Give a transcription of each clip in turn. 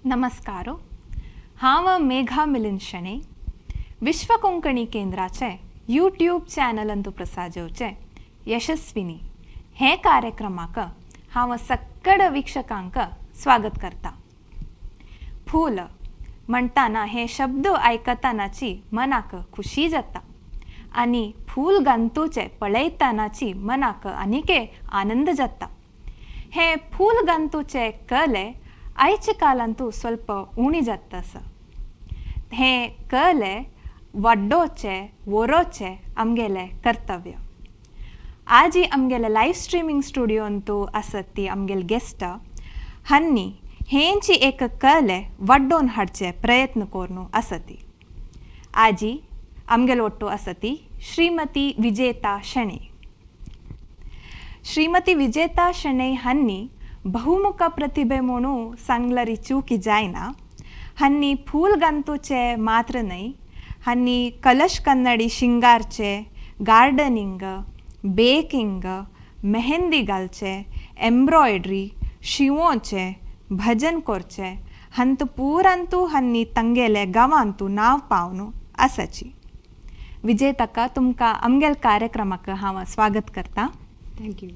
नमस्कार. हांव मेघा मिलिंद शणै. विश्व कोंकणी केंद्राचे यूट्यूब चॅनलांतु प्रसार यशस्विनी हे कार्यक्रमाक हांव सक्कड वीक्षकांक स्वागत करता. फूल म्हणटाना हे शब्द आयकतानाची मनाक खुशी जाता आनी फूल गंतूचे पळयतानाची मनाक आनीके आनंद जाता. हे फूल गंतूचे कले आयच्या कालांतू ಸ್ವಲ್ಪ उणी जाता आसा. हे कले वाड्डोचे वरोचे आमगेले कर्तव्य. आजी आमगेले लायव्ह स्ट्रीमिंग स्टुडियोंतू आसत ती आमगेले गेस्ट हन्नी हेंची एक कले वाड्डोवन हाडचे प्रयत्न करून आसती. आजी आमगेलो ಒಟ್ಟು आसती श्रीमती विजेता शणै. श्रीमती विजेता शणै हन्नी बहुमुख प्रतिभे म्हणून सांगल्यार चुकी जायना. हन्नी फूल गंतूचे मात्र न्हय, हन्नी कलश कन्नडी शिंगारचे, गार्डनिंग, बेकिंग, मेहंदी घालचे, एम्ब्रॉयडरी, शिवोचे, भजन करचे हंत पुरांतू हन्नी तंगेले गांवांतू नांव पावनु आसाची. विजेताका, तुमकां आमगेल कार्यक्रमाक हांव स्वागत करता. Thank you.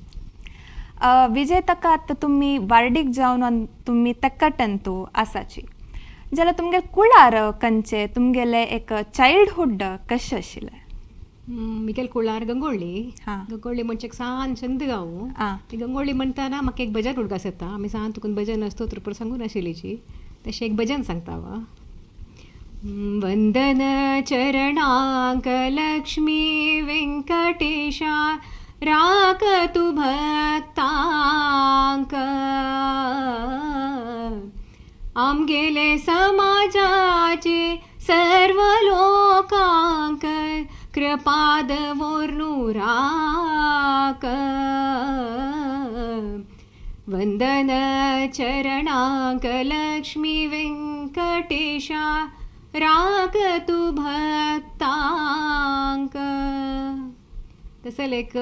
विजेताका, आतां तुमी वार्डीक जावन तुमी तेक्कटंतू आसाची जाल्यार तुमगेले कुळार कंचे, तुमगेले एक चायल्डहूड कशें आशिल्लें? मिगेल कुळार गंगोळ्ळी. गंगोळ्ळी म्हणजे एक सान चंद गांव. ती गंगोळ्ळी म्हणटाना म्हाका एक भजन उडगास येता. आमी सान तुकून भजन स्तोत्र पुरो सांगून आशिल्लीची, तशें एक भजन सांगता वा. वंदन चरणांक लक्ष्मी वेंकटेशा, राख तू भक्तांक. आमगेले समाजाचे सर्व लोकांक कृपा दवोरनु राख. वंदन चरणांक लक्ष्मी वेंकटेशा, राख तू भक्तांक. तसलें एक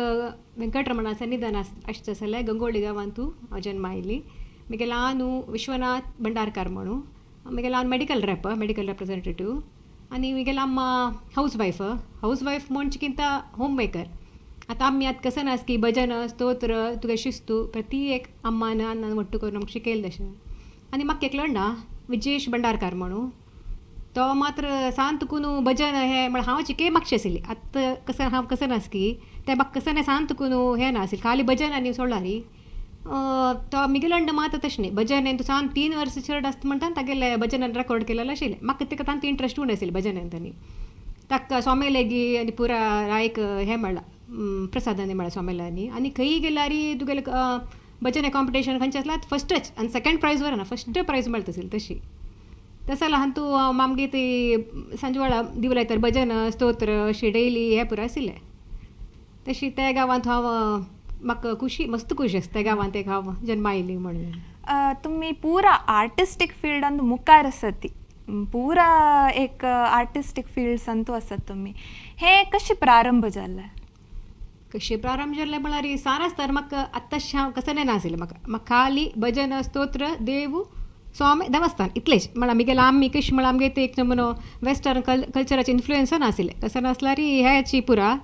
वेंकटरमणाचें निधन आसचें जाल्यार गंगोळ्ळी गांवांतू हांव जन्मा आयली. म्हगे ल्हान विश्वनाथ भंडारकार म्हणून, म्हगे ल्हान मेडिकल रेप, मेडिकल रेप्रेजेंटेटीव आनी म्हगेली अम्मा हावज वायफ. हावज वायफ म्हणजे कितें, होम मेकर. आतां आमी आतां कसं नास की भजन स्तोत्र तुगे शिस्तू प्रती एक अम्मान अण्णान ಒಟ್ಟು करून आमकां शिकयलें तशें. आनी म्हाका एकलो अण्णा विजेश भंडारकार म्हणून, तो मात्र सान तुकून भजन हें म्हळ्यार हांव चिके मागशी आशिल्ली. आतां कसं हांव कसं नास की तें म्हाका कसं नाही सान तुकून हें ना आशिल्लें, खाली भजन आनी सोडलारी. तो मिगेलो अण्णा मात तशें न्ही, भजन हें तूं सान 3 वर्सां चड आसता म्हणटा तागेलें भजनान रेकॉर्ड केलेलें आशिल्लें. म्हाका ताका तांतूं इंट्रस्ट उणें आशिल्लें भजनान. तांणी ताका स्वामेलेगी आनी पुरा रायक हें म्हणलां, प्रसादांनी म्हळ्यार स्वामेलांनी. आनी खंयी गेल्यार तुगेलें भजन कॉम्पिटिशन खंयचें आसल्यार फस्टच आनी सेकंड प्रायज व्हरना, फस्ट प्रायज मेळटा आशिल्लें तशी. तशें जाल्यार हांतू आमगे ती सांजवेळा दिवो लायतात, भजन स्तोत्र अशी डेली हें पुरो आशिल्लें. तशी त्या गांवांत हांव म्हाका खुशी, मस्त खुशी आसता त्या गांवांत एक हांव जन्मा आयली म्हणून. तुमी पुरा आर्टिस्टीक फिल्डांत मुखार आसत ती, पुरा एक आर्टिस्टीक फिल्ड्सांतू आसात तुमी. हें कशें प्रारंभ जालें? कशें प्रारंभ जालें म्हळ्यार सान आसतना म्हाका आत्ताशें हांव कसलें नाशिल्लें. म्हाका म्हाका खाली भजन स्तोत्र देव स्वामी देवस्थान इतलेंच. म्हळ्यार आमगेले आमी कशें म्हळ्यार आमगे ते एक म्हणून वेस्टर्न कल्चराचे इन्फ्लुयन्स नाशिल्लें. तशें नासल्यार हेची पुरा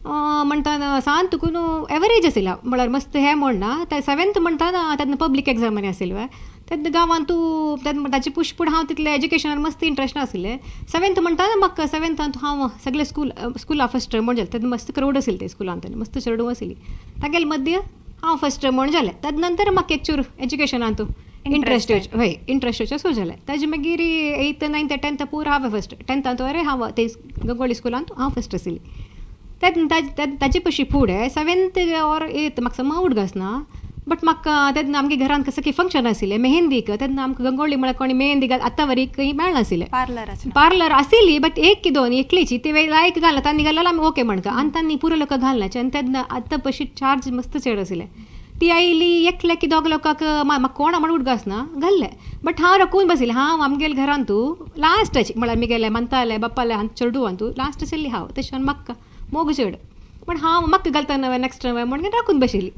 म्हणटाना सान तुकून एवरेज आशिल्लें हांव, म्हळ्यार मस्त हें म्हण ना. ते सेवेंथ म्हणटाना तेन्ना पब्लीक एग्जाम आनी आशिल्लें तेन्ना गांवांतू. तेन्ना ताचे पुश पूण हांव तितलें एज्युकेशनान मस्त इंट्रस्ट नाशिल्लें. सेवेंथ म्हणटाना म्हाका सेवेंथांत हांव सगळे स्कुला फस्ट म्हण जालें. तेन्ना मस्त क्रावड आशिल्लें ते स्कुलांत आनी मस्त चेडूं आशिल्लीं तागेले मद्य हांव फस्ट म्हण जालें. तेजे नंतर म्हाका एक चूर एज्युकेशनांत इंट्रस्ट, हय, इंट्रस्ट सुरू जालें. ताजे मागीर एथ नायन्थ टेंथ पुरा हांवें फस्ट. टेंथांत वरे हांव ते गंगोळी स्कुलांत हांव फस्ट आशिल्ली. ताजे पशी फुडें सेवेंथ ऑर एथ म्हाका समा उडगास ना, बट म्हाका तेन्ना आमगे घरांत कसं की फंक्शन आशिल्लें मेहंदीक. तेन्ना आमकां गंगोळी म्हळ्यार कोणी मेहंदी घाल आतां वरी खंय मेळनाशिल्लें. पार्लराचें? पार्लर आशिल्ली बट एक की दोन एकलीची ती लायक घालता तांणी घालल्यार आमी ओके म्हणटा आनी तांणी पुरो लोक घालनाचे. आनी तेन्ना आतां पशी चार्ज मस्त चड आशिल्ले. ती आयली एकल्या की दोग लोकांक, म्हाका कोणा म्हण उडगास ना, घाल्ले. बट हांव राखून बशिल्लें. हांव आमगेले घरांतू लास्टाची, म्हळ्यार मिगेले मंताले बाप्पाले हांव चेडूं हांतू लास्ट आशिल्ली हांव. तशें म्हाका मोग चड, पण हांव म्हाका घालता नवें नेक्स्ट नवें म्हणून राखून बशिल्ली.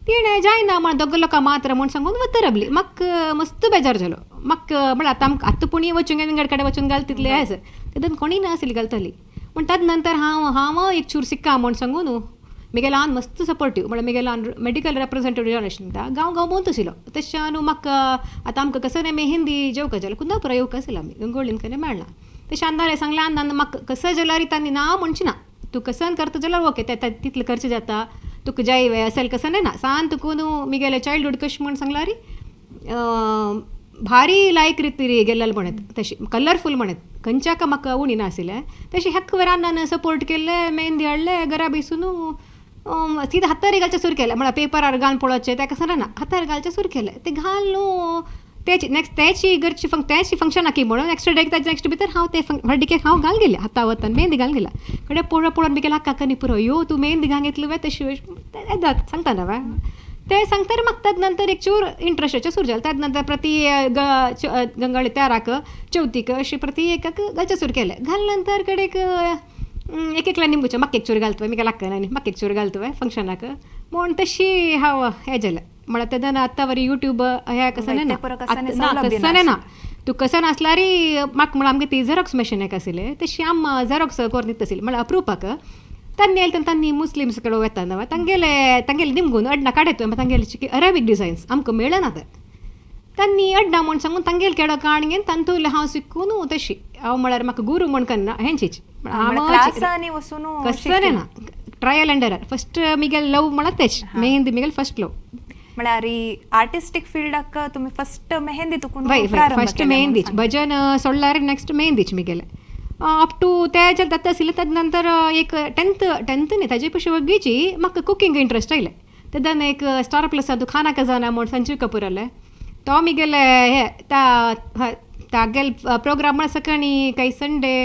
तिणें जायना म्हण दोग लोकां मात्र म्हूण सांगून वता रावली. म्हाका मस्त बेजार जालो. म्हाका म्हळ्यार आतां आमकां आतां पुणी वचूंक विंगड कडेन वचून घाल तितलें आसा, तेदून कोणीय नासली घालतली. पूण ताजे नंतर हांव हांव एक चूर सिक्का म्हूण सांगून म्हगे ल्हान मस्त सपोर्टीव, म्हळ्यार म्हगे ल्हान मेडिकल रेप्रेजेंटेटीव जावन आशिल्लो, गांव गांव भोंवत आशिल्लो. तशें न्हू म्हाका आतां आमकां कसो मेहंदी जेवंक जाल्यार कुंदापुरा येवंक आशिल्लो आमी, गंगोळीन केन्ना मेळना. तशें अन्नाले सांगलें, अन्नान म्हाका कसो जाल्यार तांणी ना म्हणचे ना, तूं कसन करता जाल्यार ओके, ते तितले खर्च जाता तुका जाय वे असेल कसं ना सान तुका न्हू मिगेले चायल्डहूड कशें म्हूण सांगल्यार भारी लायक रिती गेल्लें म्हणत, तशी कलरफूल म्हणत, खंयच्याक म्हाका उणी नाशिल्लें. तशें हेक रान्नान सपोर्ट केल्लें, मेहंदी हाडलें घरा बेसून सीधा हातार घालचें सुरू केलें. म्हळ्यार पेपरार घालून पळोवचें तेका सर ना, हातार घालचें सुरू केलें. तें घालून न्हू तेची नेक्स्ट तेची घरची तेची फंक्शन की म्हणून नेक्स्ट डे ताजे नेक्स्ट भितर हांव ते हळदिकेक हांव घाल गेलें, हाता वतान मेहंदी घाल गेला. कडे पळोवन पळोवन मिगेल्या काकांनी पुरो यो तूं मेहंदी घाल घेतली वे तशी सांगता ना ते सांगता. म्हाका ताजे नंतर एक चूर इंट्रस्टाचें सुरू जालें. ताजे नंतर प्रति गंगाळी तेराक चवथीक अशी प्रति एकाक घालचें सुरू केलें. घाल नंतर कडेक एक एकल्या निमगुचें म्हाका एक चूर घालतोय मिगेल्या आक्कान आनी म्हाका एक चूर घालतोय फंक्शनाक म्हूण तशी हांव हें जालें. म्हळ्यार तेन्ना आतां वरी युट्यूब हें कसं ना, कसं ना तूं कसं नासल्यार म्हाका म्हळ्यार आमगे ती झेरॉक्स मॅशीन एक आशिल्लें, तशी आम झेरॉक्स करून दिता आशिल्ली म्हळ्यार अप्रुपाक. तांणी आयले तेन्ना तांणी मुस्लिम्स कडेन वता न्हू, तांगेले तांगेले निमगून अडना काडयत तांगेले अरेबीक डिझायन्स आमकां मेळना ते तांणी अडना म्हूण सांगून तांगेले केडो काण घेवन तांतूले हांव शिकून तशी हांव म्हळ्यार म्हाका गुरू म्हूण कन्ना हेंचीच कसं ना trial and error. First Miguel love म्हळ्यार तेच मेहंदी मिगेल फस्ट लव. म्हळ्यार आर्टिस्टीक फिल्डाक तुमी फस्ट मेहंदी तुकून फस्ट मेहंदीच भजन सोडल्यार नेक्स्ट मेहंदीच मिगेले अप टू ते जाता आशिल्लें. ताजे नंतर एक टेंथ टेंथ न्ही ताजे पयशे वगीची म्हाका कुकींग इंट्रस्ट आयलें. तेन्ना एक स्टार प्लस तूं खाना खजाना म्हूण संजीव कपूर आले, तो मिगेले हे तागेले प्रोग्राम म्हळ्यार सकाळीं काही संडे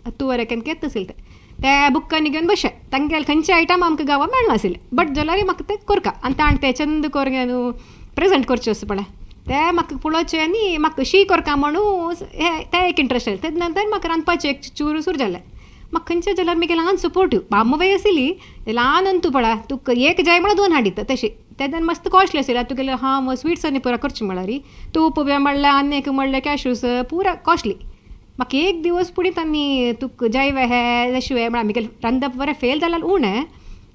10 वरां केन्ना येता आशिल्लें ते ते बुकांनी घेवन बशे तांगेले खंयचे आयटम आमकां गांवां मेळनाशिल्ले, बट जाल्यार म्हाका ते कोरका आनी ताणें ते चंद कोरून न्हू प्रेजेंट करचें आसा पळय ते म्हाका पळोवचें आनी म्हाका शी कोरका म्हणून हे ते एक इंट्रस्ट आयलें. तेजे नंतर म्हाका रांदपाचें एक चूर सुरू जालें. म्हाका खंयचे जाल्यार मागीर ल्हान सपोर्टीव बामवय आशिल्ली ल्हान अंतू पळय तुका एक जाय म्हळ्यार दोन हाडिता तशें तेन्ना मस्त कॉस्टली आशिल्लें. तुगेलें हांव स्विट्स आनी पुरा करचें म्हळ्यार तूप बी म्हणल्यार आनी एक म्हणल्यार कॅश्यूस पुरा कॉस्टली. म्हाका एक दिवस पुणी तांणी तुका जाय वे हे तशें वे म्हळ्यार आमगेलें रांदप बरें फेल जाल्यार उणें,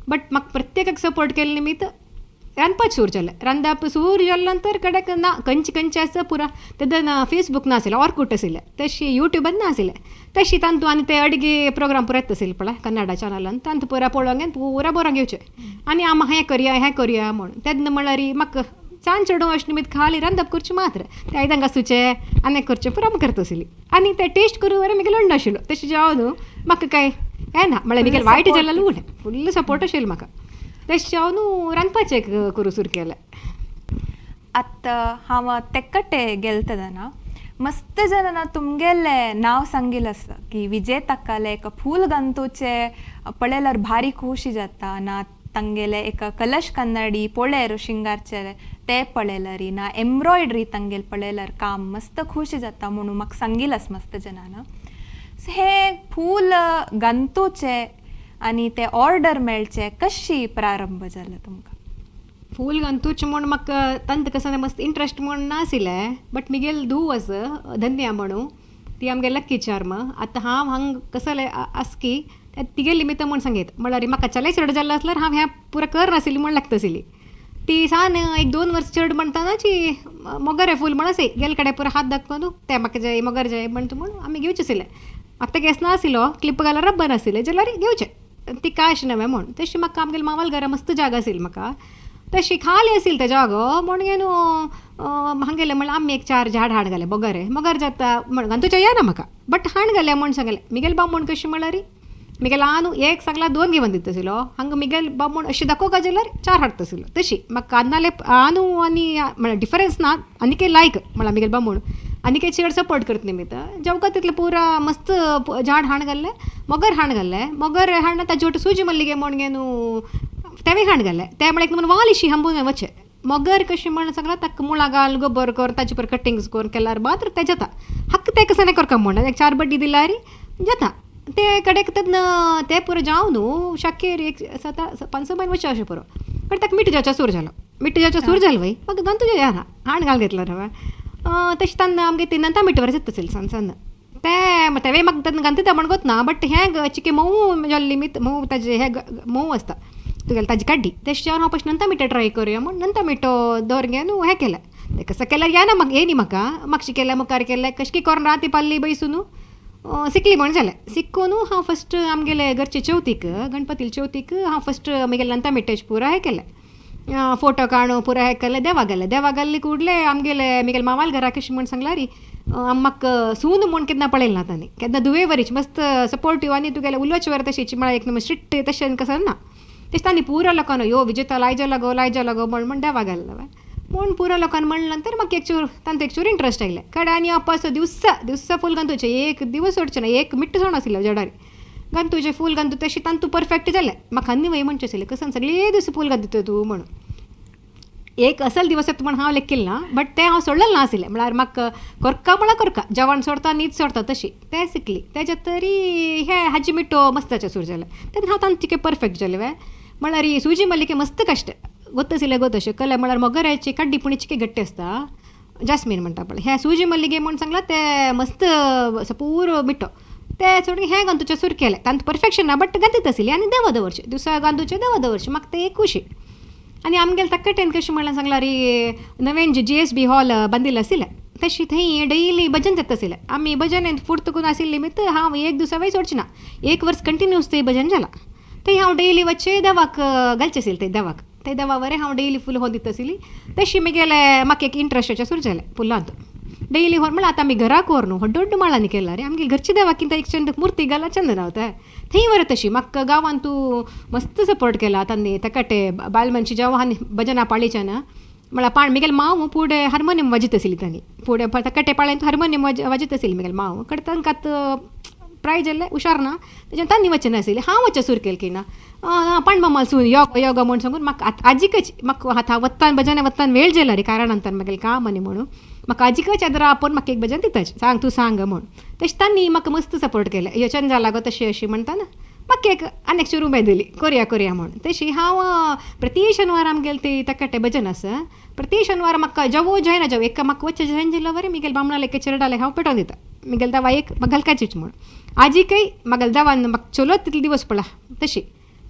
बट म्हाका प्रत्येकाक सपोर्ट केल्ले निमित्त रांदपाक सुरू जालें. रांदप सुरू जालें नंतर कडेक ना खंयचे खंयचे आसा पुरा तेन्ना फेसबूक नाशिल्लें, ऑर्कूट आशिल्लें, तशी युट्यूबान नाशिल्लें. तशी तांतू आनी ते अडगे प्रोग्राम पुरा येता आशिल्ले पळय कन्नडा चॅनलान, तांतू पुरा पळोवंक पुरा बरोवन घेवचें आनी आम हें करया हें करया म्हूण. तेन्ना म्हळ्यार म्हाका सान चेडूं अशें निमित्त खाली रांदप करचें मात्र ते आयदनां घासूचें आनी करचें पुरा आमी करता आशिल्ली आनी ते टेस्ट करूं बरें म्हगेलें अण्ण आशिल्लो. तशें जावन न्हू म्हाका कांय हें ना म्हळ्यार म्हगेलें वायट जाल्यार उणें फुल्ल सपोर्ट आशिल्लो म्हाका. तशें जावन रांदपाचें करूं सुरू केलें. आतां हांव तेक्कटे गेल तेन्ना मस्त जनां तुमगेलें नांव सांगिल्लें आसा की विजयताकाले एक फूल गंतूचे पळयल्यार भारी खुशी जाता ना, तांगेले एक कलश कन्नडी पळयर शिंगारचे ते पळयल्यार ना, एम्ब्रॉयडरी तांगेले पळयल्यार काम मस्त खुशी जाता म्हणून म्हाका सांगिल्लें आसा मस्त जनान. सो हे फूल गंतूचे आनी ते ऑर्डर मेळचे कशी प्रारंभ जालो तुमकां? फूल गंतूच म्हूण म्हाका तंत कसो मस्त इंट्रस्ट म्हूण नाशिल्लें, बट मिगेल धूव आसा धन्या म्हणून, ती आमगे लक्की चार्म. आतां हांव हांग कसले आसा की तिगेले निमित्त म्हूण सांगीत, म्हळ्यार म्हाका चले चेडूं जाल्लें आसल्यार हांव हें पुरा कर नाशिल्ली म्हूण लागता आशिल्ली. ती सान एक 2 वर्स चेडूं म्हणटनाची मोगरे फूल म्हण आसी गेले कडेन पुरो हात दाखोवन तें म्हाका जाय मोगर जाय म्हणटा म्हूण आमी घेवचें आशिल्लें. आतां केस नाशिल्लो, क्लिप घाल्यार रब्बर नाशिल्लें जाल्यार घेवचें ती काश नवें म्हूण. तशें म्हाका आमगेले मामाल्या घरा मस्त जागा आशिल्ली म्हाका, तशी खाली आशिल्ली ते जागो म्हूण न्हू हांगेलें म्हणल्यार आमी एक 4 झाड हाड घालें मोगरे मोगर जाता म्हण तुज्या येना म्हाका बट हाड घालें म्हूण सांगलें. मिगेल बाब म्हूण कशें म्हळ्यार मिगेल ल्हान एक सांगला 2 घेवन दिता आशिल्लो, हांगा मिगेल बाब म्हूण अशें दाखोवंक जाल्यार 4 हाडटा आशिल्लो. तशी म्हाका आन्नाले आनू आनी म्हळ्यार डिफरन्स ना, आनी लायक म्हळ्यार मिगेल बाब म्हूण आनी चड सपोर्ट करता निमित्त जेवका तितलें पुरा मस्त झाड हाड घाल्लें, मोगर हाड घाल्लें, मोगर हाडून ताजे वटे सुजी मल्लिगे म्हूण गे न्हू तेंवूय हाड घाल्लें. तें म्हळ्यार एक नमुनो वाल हंबून वचें मोगर कशें म्हण सांगलां ताका मुळां घाल गोबर कर ताजे पर कटिंग्स करून केल्यार मात्र तें जाता. हक्क तें कसो करका म्हूण एक 4 बड्डी दिल्यार जाता ते कडेक तेन्ना तें पुरो जावन न्हू शाकेर एक 7 5-6 म्हयने वचचें अशें पुरो, पण ताका मीठ जावचें सुरू जालो. मिट्ट जावचो सूर जाल वय म्हाका गंतू जाय हाण घाल घेतलो हांवें. तशें तेन्ना आमगे ती नंता मिट्ट वर जाता सण सण तें तेवें म्हाका तेन्ना गंतता म्हण गोत ना, बट हें चिके मोव जाल्ली मित मोव ताजे हें मोव आसता तुगेलें ताजी काड्डी, तेश जेवन हांव पयशे नंता मिठो ट्राय करुया म्हूण नंता मिठो दवर गे न्हू हें केलें. तें कसो केल्यार येना म्हाका, येयनी म्हाका, मातशें केलें मुखार केलें कशें करून राती पाल्ली बैसून सिकली म्हण जालें. सिक्कोन हांव फस्ट आमगेले घरचे चवथीक, गणपती चवथीक हांव फस्ट म्हगेले नंता मिठ्याचें पुरा हें केलें, फोटो काडून पुरा हें केलें, देवा गेलें. देवा गेल्ले कुडले आमगेले म्हगेले मामाल घरा कशें म्हण सांगलां री, म्हाका सून म्हूण केन्ना पळयलें ना तांणी, केन्ना दुवे वरीच मस्त सपोर्टीव आनी तुगेलें उलोवचे वर तशीच, म्हळ्यार एक स्ट्रिक्ट तशें कसं ना. तशें तांणी पुरा लोकांनो यो विजेता लायजो लागो लायजो लागो म्हण म्हण देवा गेल्लो म्हूण पुरा लोकांनी म्हणलें नंतर म्हाका एक चूर तांतू एक चूर इंट्रस्ट आयलें. कडेन आनी अपासो दिवसा दिवसा फूल गंतूचें एक दिवस सोडचें ना, एक मिट्ट सोड आशिल्लें जडारी गंतूचें फूल गंतू तशें तांतू परफेक्ट जालें. म्हाका आनी वय म्हणचें आशिल्लें कसं सगळे दीस फूल घालता तूं म्हणून, एक असल दिवस येता म्हण हांव लेखील ना, बट तें हांव सोडलें ना आशिल्लें. म्हळ्यार म्हाका कोरका म्हळ्यार कोरका जेवण सोडता न्हीद सोडता तशी तें शिकली. तेज्या तरी हें हाजी मिठो मस्ताचें सूर जालें तेन्ना हांव तांचें परफेक्ट जालें वे. म्हळ्यार ही सुजी मल्लिके मस्त कश्ट गोत आशिल्लें गोत अशें कले, म्हळ्यार मोगऱ्याची काड्डी पुणी चिके घट्टी आसता जास्मीन म्हणटा पळय, हें सुजी मल्लिगे म्हूण सांगलां तें मस्त पूरो मिठो तें सोडून हें गंतूचें सूर केलें. तांतूं परफेक्शन ना बट गंतीत आशिल्ली आनी देवा दवरचें दिवसा गंतूचें देवा दवरचें म्हाका तें एक खुशी. आनी आमगेले तक्कटेन कशें म्हणलें सांगलां री, नवीन जी एस बी हॉल बांदिल्लें आशिल्लें तशें थंय डेली भजन जाता आशिल्लें. आमी भजन फुडतकून आशिल्ली मित हांव एक दिवसा वय सोडचें ना, एक वर्स कंटिन्यूस थंय भजन जालां. थंय हांव डेली वच्चें देवाक घालचें आशिल्लें, थंय देवाक थंय देवा बरें हांव डेली फूल होवन दिता आशिल्ली. तशी म्हगेलें म्हाका एक इंट्रस्टाचें सुरू जालें फुलांत डेली व्हर म्हळ्यार. आतां आमी घराक व्हर न्हू व्हड व्हड माळांनी केला रे, आमगे घरच्या देवाक कितें एक चंद मुर्ती घाला चंद रावता थंय व्हर. तशी म्हाका गांवांत तूं मस्त सपोर्ट केला तांणी तकटे बायल मनशी जेवा भजनां पाळीच्या ना म्हळ्यार पाण म्हगेले मांव पुढे हार्मोनियम वाजयत आशिल्ली तांणी, पुढे तकटे पाळयेन हार्मोनियम वाजयत आशिल्ली म्हगेले मांव कडेन. तांकां आतां प्राय जाल्लें हुशार ना तेज्यान तांणी वचना आशिल्लें, हांव वचें सूर केलें की ना पांडमामाल सून यो यो गो म्हूण सांगून म्हाका आतां आजीकच म्हाका आतां वत्तान भजन वत्तान वेळ जालो रे कारण अंतान म्हगेलें काम आनी म्हणून म्हाका आजीकच आदरा आपोवन म्हाका एक भजन दिताच सांग तूं सांग म्हूण. तशें तांणी म्हाका मस्त सपोर्ट केलें, यो चंद जाला गो तशें अशें म्हणटा ना म्हाका एक आनी एक चूर उमेद दिली कोरया कोरया म्हूण. तशी हांव प्रति शेनवार आमगेलें ती तकटे भजन आसा, प्रति शेनवार म्हाका जवो जायना जवो एका म्हाका वच्चें जॉयन जाल्यार बरें म्हगेले बामणाले एका चेरडाले हांव पेटोवन दिता म्हगेले दवा एक म्हाका घालकाचीच म्हूण. आजीकय म्हागेले दवान म्हाका चलो तितले दिवस पडला तशी